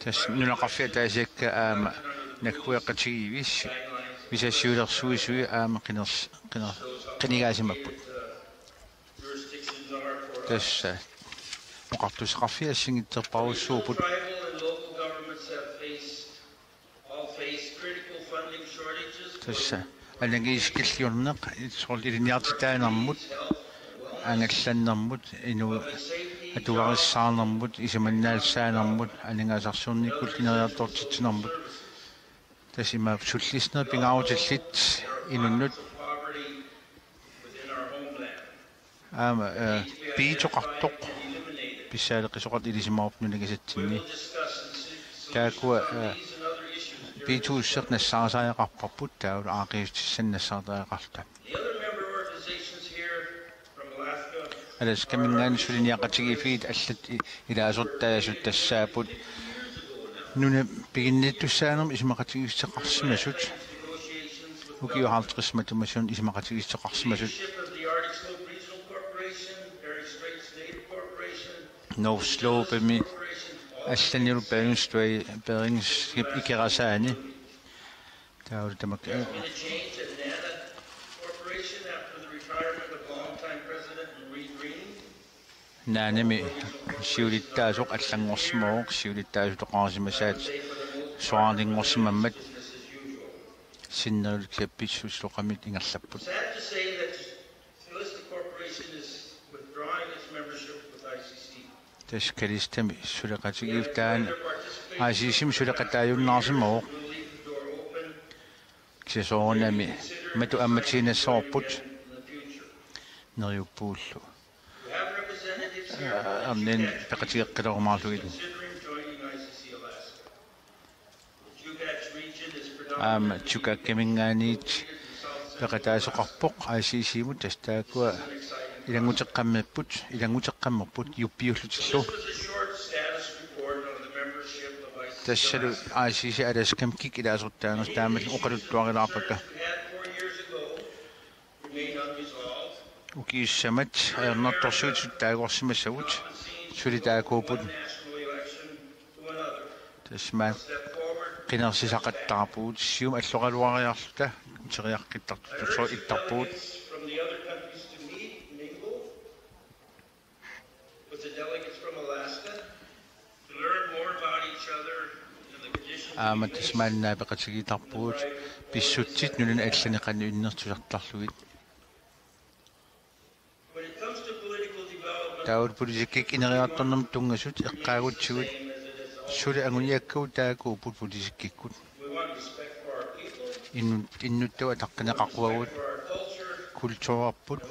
Tassa nunaqarfiit ataasiakkaat aamma naggueqatigiiviit visasiulersuisui aamma qiners-, qiner-, qinigaasimapput. Tassa oqartussaqarfiit assigiinngitsorpassuupput. Tassa anagiisikilliorneq soorlu ilinniartitaanermut, angallannermut, inuit atugarissaarnermut, isumannaallisaanermut, aningaasarsiornikkut ineriartortitsinermut. Tassa ima sullissinerit pingaarutillit inunnut. Aamma, eh, piitsoqartoq pissaaleqisoqartoq ilisimavarput nunagisatsinni. Taakkua, eh, piitsuusseq nassaarisariaqarparput taavalu aaqqiissutissanik nassaarisariaqarluta. Alaskaminngaanniit suliniaqatigiiffiit allat i-, ilaasortaasut tassaapput nunap piginnittussaanermut isumaqatigiissuteqarsimasut. Ukiut halvtreds matuma siorna isumaqatigiissuteqarsimasut. North Slopemi allanilu Bering Strait, Beringip ikerasaani. Taavalu tamakku. Naanami siulittaasoq allanngorsimavoq, siulittaasutoqarsimasaat soraarninngorsimammat sinnerilu kisianni pissusiloqamiit ingerlapput. Tassa Kalistami suleqatigiiffik taanna I C C-mi suleqataajunnaarsimavoq. Kisianni soorunami matu ammatiinnassavarput neriuppuullu. Aa, arnin peqatigeqqilerumaarlugit. Aamma Chuukakiminngaanniit peqataasoqarpoq I C C-mut, tassa taakkua ilannguteqqammerput, ilannguteqqammerput jubbiullutillu. Tassalu I C C Alaskami kikkut ilaasortaanersut taama oqaluttuarilaarpakka. Ukiussamat ajornartorsiutit taagorsimasavut suli taakkuupput. Tassa maani qinersisaqattaarpugut, siumut alloqaluariarluta uteriaqqittartut soorlu ittarpugut. Aamma tassa maani naapeqatigiittarpugut pissutsit nunani allani qanoq innersuusartarlugit. Taava politikkikkut ineriartornermut tunngasut eqqaagutsigu suli anguniakkagut taakkuupput politikkikkut. Innu-, innuttagut ataqqineqaquagut, kulturerput.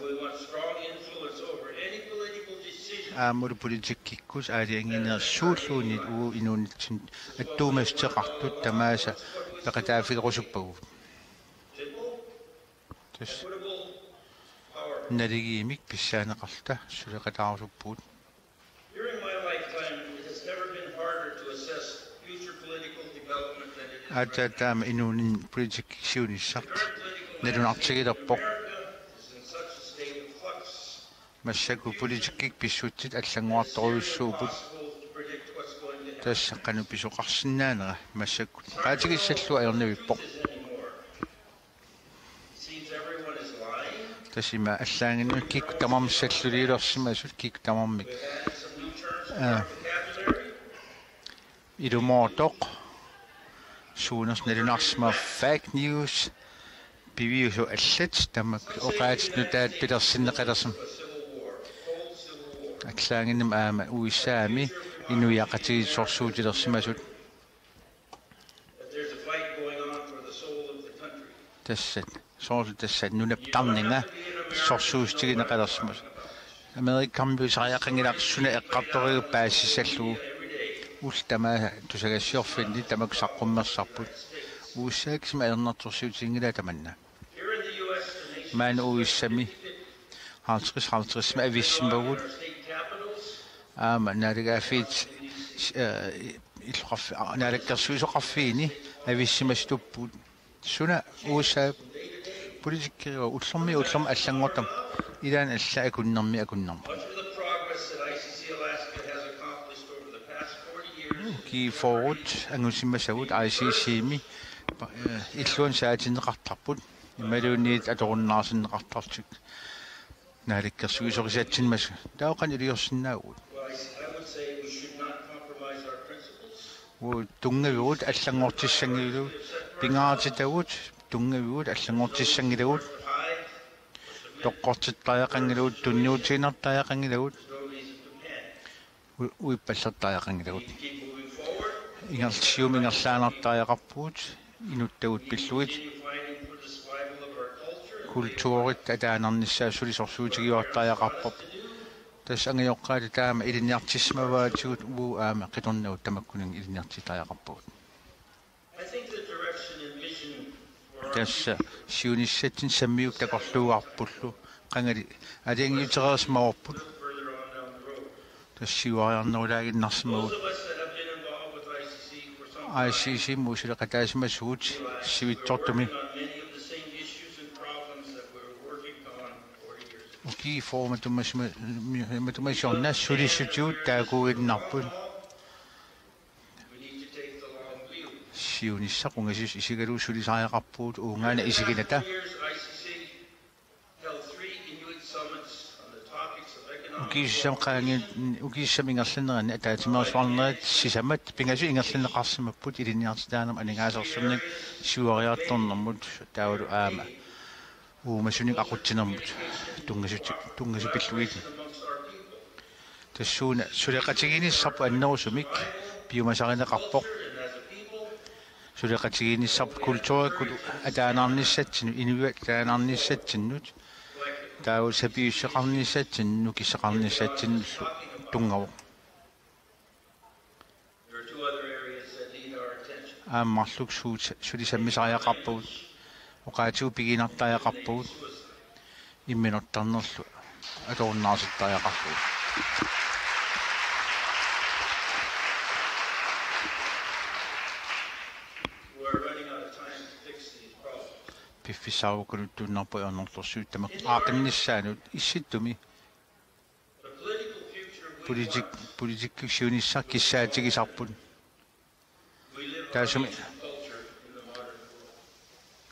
Aammalu politikkikkut aalajangiinerit suulluunniit uagut inuunitsinnut attuumassuteqartut tamaasa peqataaffigerusuppagut. Tassa naligiimmik pissaaneqarluta suleqataarusuppugut. Aatsaat taama inuuninni politikkikkut siunissaq nalunartigilerpoq. Massakkut politikkikkut pissutsit allanngorartorujussuupput. Tassa qanoq pisoqarsinnaanera massakkut qaatigissallugu ajornavippoq. Tassa ima allaanngimmat kikkut tamarmik salluliulersimasut, kikkut tamarmik. Aa. Ilumoortoq. Suunersut nalunarsimapput fake news. Piviusut allat tamakku oqaatsit nutaat pilersinneqalersimasut. Allaanngimmat aamma U S A-mi inuiaqatigiissorsuutilersimasut. Tassa, soorlu tassa nunap tarninga sorsuussutigineqalersimasoq. Amerikamiusariaqanngilaq suna eqqartoriga paasissallugu. Ullut tamaasa tusagassiorfinni tamakku saqqummersarput. U S A kisimi ajornartorsiutiginngilaat tamanna. Maani U S A-mi halvtreds halvtreds-imi avissimavugut. Aamma naalagaaffiit, eh, illoqarfi-, aa, naalakkersuisoqarfiini avissimasutuppugut. Suna U S A politikkerua ullormiit ullormut allanngortarmat ilaanni alla akunnermiit akunnermut. Ukiut fyrret angusimasagut I C C-mi, eh, illuanut saatinneqartarput. Imaluunniit atorunnaarsinneqartartut. Naalakkersuisorisatsinnik massakkut. Taava qanoq iliorsinnaavugut? Uagut tunngavigut allanngortissanngilagut, pingaartitagut tunngavigut allanngortissanngilagut, toqqortittariaqanngilagut, tunniutiinnartariaqanngilagut, u-, uippallertariaqanngilagut. Ingerl-, siumut ingerlaannartariaqarpugut, inuttagut pillugit. Kulturit ataanarnissaat suli sorsuutigiuartariaqarparput. Tassa angajoqqaat taama ilinniartissimavaatigut uagut aamma qitornagut tamakkuninnga ilinniartitariaqarpagut. Tassa siunissatsinnik sammiupput takorluugarpullu qangali aalajangiutereersimavarput. Tassa siuariarnerulaaginnarsimavagut. I C C-mut suleqataasimasugut sivitsortumik. Ukiut fyrre matumasima-, mi-, matumasiorna sulissutigut taakkuuginnarput. Siunissaq ungasissoq isigalugu sulisariaqarpugut uunga aana isiginata. Ukiut sisamat qaangiut, ukiut sisamat ingerlaneranni ataatsimeersuarnerit sisamat pingasut ingerlanneqarsimapput ilinniartitaanermut aningaasarsiornermut siuariartornermut taavalu aamma uumasunik aqutsinermut tunngasut-, tunngasut pillugit. Tassuuna suleqatigiinnissarput annerusumik piumasarineqarpoq. Suleqatigiinnissarput kulturikkut ataanaarnissatsinnut, inuiaat ataanaarnissatsinnut, taava sapiissuseqarnissatsinnut, nukissaqarnissatsinnullu tunngavoq. Aamma marluk suut suli sammisariaqarpagut, oqaatigut pigiinnartariaqarpagut, imminortarnerlu atorunnaarsittariaqarlugu. Piffissaarukkatut tunnarpoq ajornartorsiut tamakku aaqqinnissaannut issittumi. Politik-, politikkikkut siunissaq kissaatigisarput. Taassuma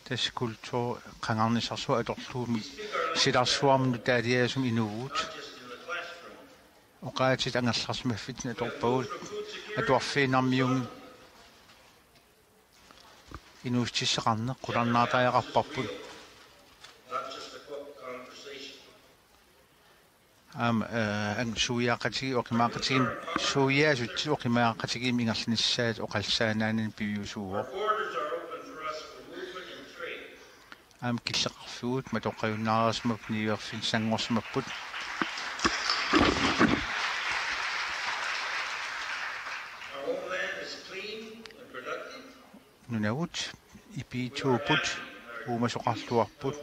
tassa kulturi qangarnissarsuaq atorlugu silarsuarmut nutaaliaasumut inuuvugut. Oqaatsit angerlarsimaffitsinni atorpagut, atuarfiinnarmiunngilaq. Inuussutissaqarneq qularnaartariaqarparput. Aamma, eh, ang-, suiaaqatigiit oqimaaqatigiit, suiaasutsit oqimaaqatigiit ingerlanissaat oqallisaannaanani piviusuuvoq. Aamma killeqarfigut matoqqajunnaarsimapput, niuerfissanngorsimapput. Nunavut ipiitsuupput, uumasoqarluarput.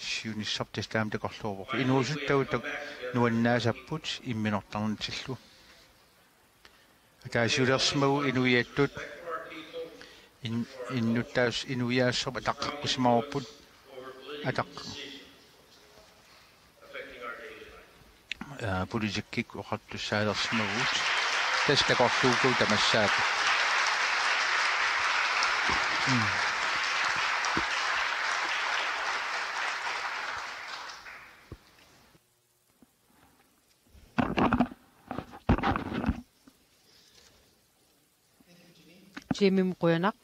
Siunissaq tassa taama takorluuvoq. Inuusuttavut tak-, nuannaasapput imminortarnitillu. Ataasiulersimagu inuiattut in-, innuttaas-, inuiaassuup ataqqeqqusimavarput. Ataq-, aa, politikkikkut oqartussaalersimavugut. Tassa takorluukkut tamassaapput. Mm. Jimmy, qujanaq.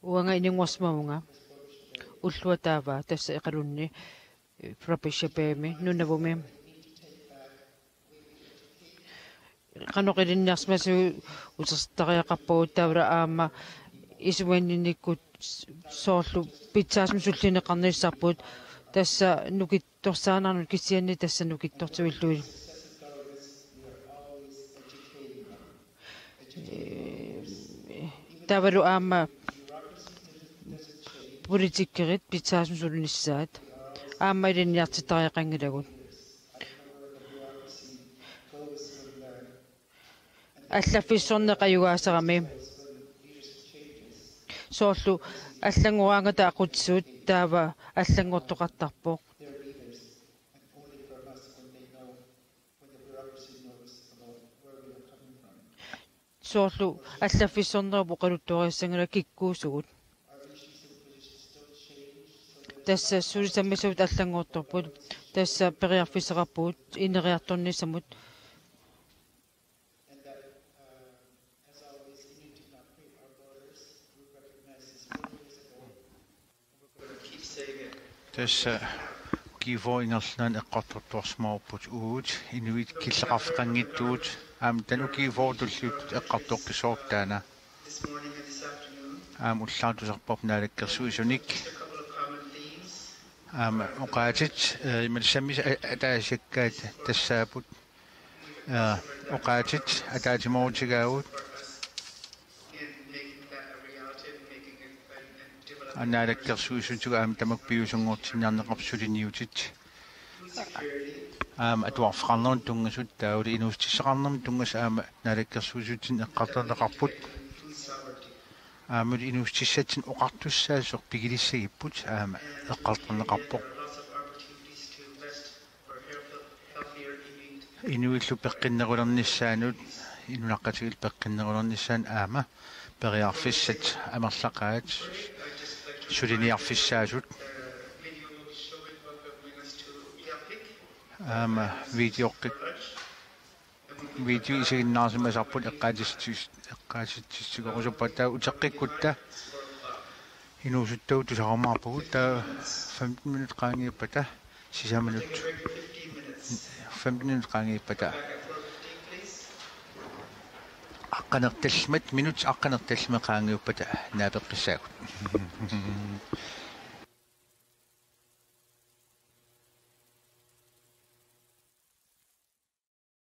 Uanga ininngorsimavunga. Ullua taava tassa Iqalunni, eh, Frobisher Bay-mi, Nunavummi. Qanoq ilinniarsimasut utertitariaqarpagut taavalu aamma isumanninnikuuvugut soorlu pitsaasumik sullineqarnissarput tassa nukittorsaanarnut kisianni tassa nukittortillugit. Taavalu aamma politikerit pitsaasumik sulinissaat aamma ilinniartittariaqanngilagut. Allaffissorneq ajugaasarami. Soorlu allanngoraangata aqutsisut taava allanngortoqartarpoq. Soorlu allaffissornerup oqaluttuarissanngilaq kikkuusugut. Tassa sulisamisavut allanngortorput. Tassa periarfissaqarpugut ineriartornissamut. Tassa ukiut fyrre ingerlaneranni eqqartortuarsimavarput uagut inuit killeqarfeqanngitsugut aamma taanna ukiut fyrre tulliuttut eqqartoqqissavarput taanna. Aamma ullaaq tusarparput naalakkersuisunik. Aamma oqaatsit, eh, imaluunniit sammisat a-, ataasiakkaat tassaapput. Aa, oqaatsit ataatsimoorutigaavut. Naalakkersuisutigut aamma tamakku piviusunngortinniarneqarput suliniutit. Aamma atuarfeqarnermut tunngasut taavalu inuussutissaqarnermut tunngasut aamma naalakkersuisutsinni eqqartorneqarput. Aammalu inuussutissatsinni oqartussaasoq pigilissagipput aamma eqqartorneqarpoq. Inuillu peqqinnerulernissaannut, inuiaqatigiillu peqqinnerulernissaannut aamma periarfissat amerlaqaat suliniarfissaasut. Aamma videoqqi-, video isiginnaarsimasarput eqqaasitsis-, eqqaasitsissutigoorusuppara taava uteqqikkutta Inuusuttavut tusarumaarpagut, taava femten minut qaangiuppata sisamanut, femten minut qaangiuppata aqqaneq-tallimat, minut aqqaneq-tallimat qaangiuppata naapeqqissaagut.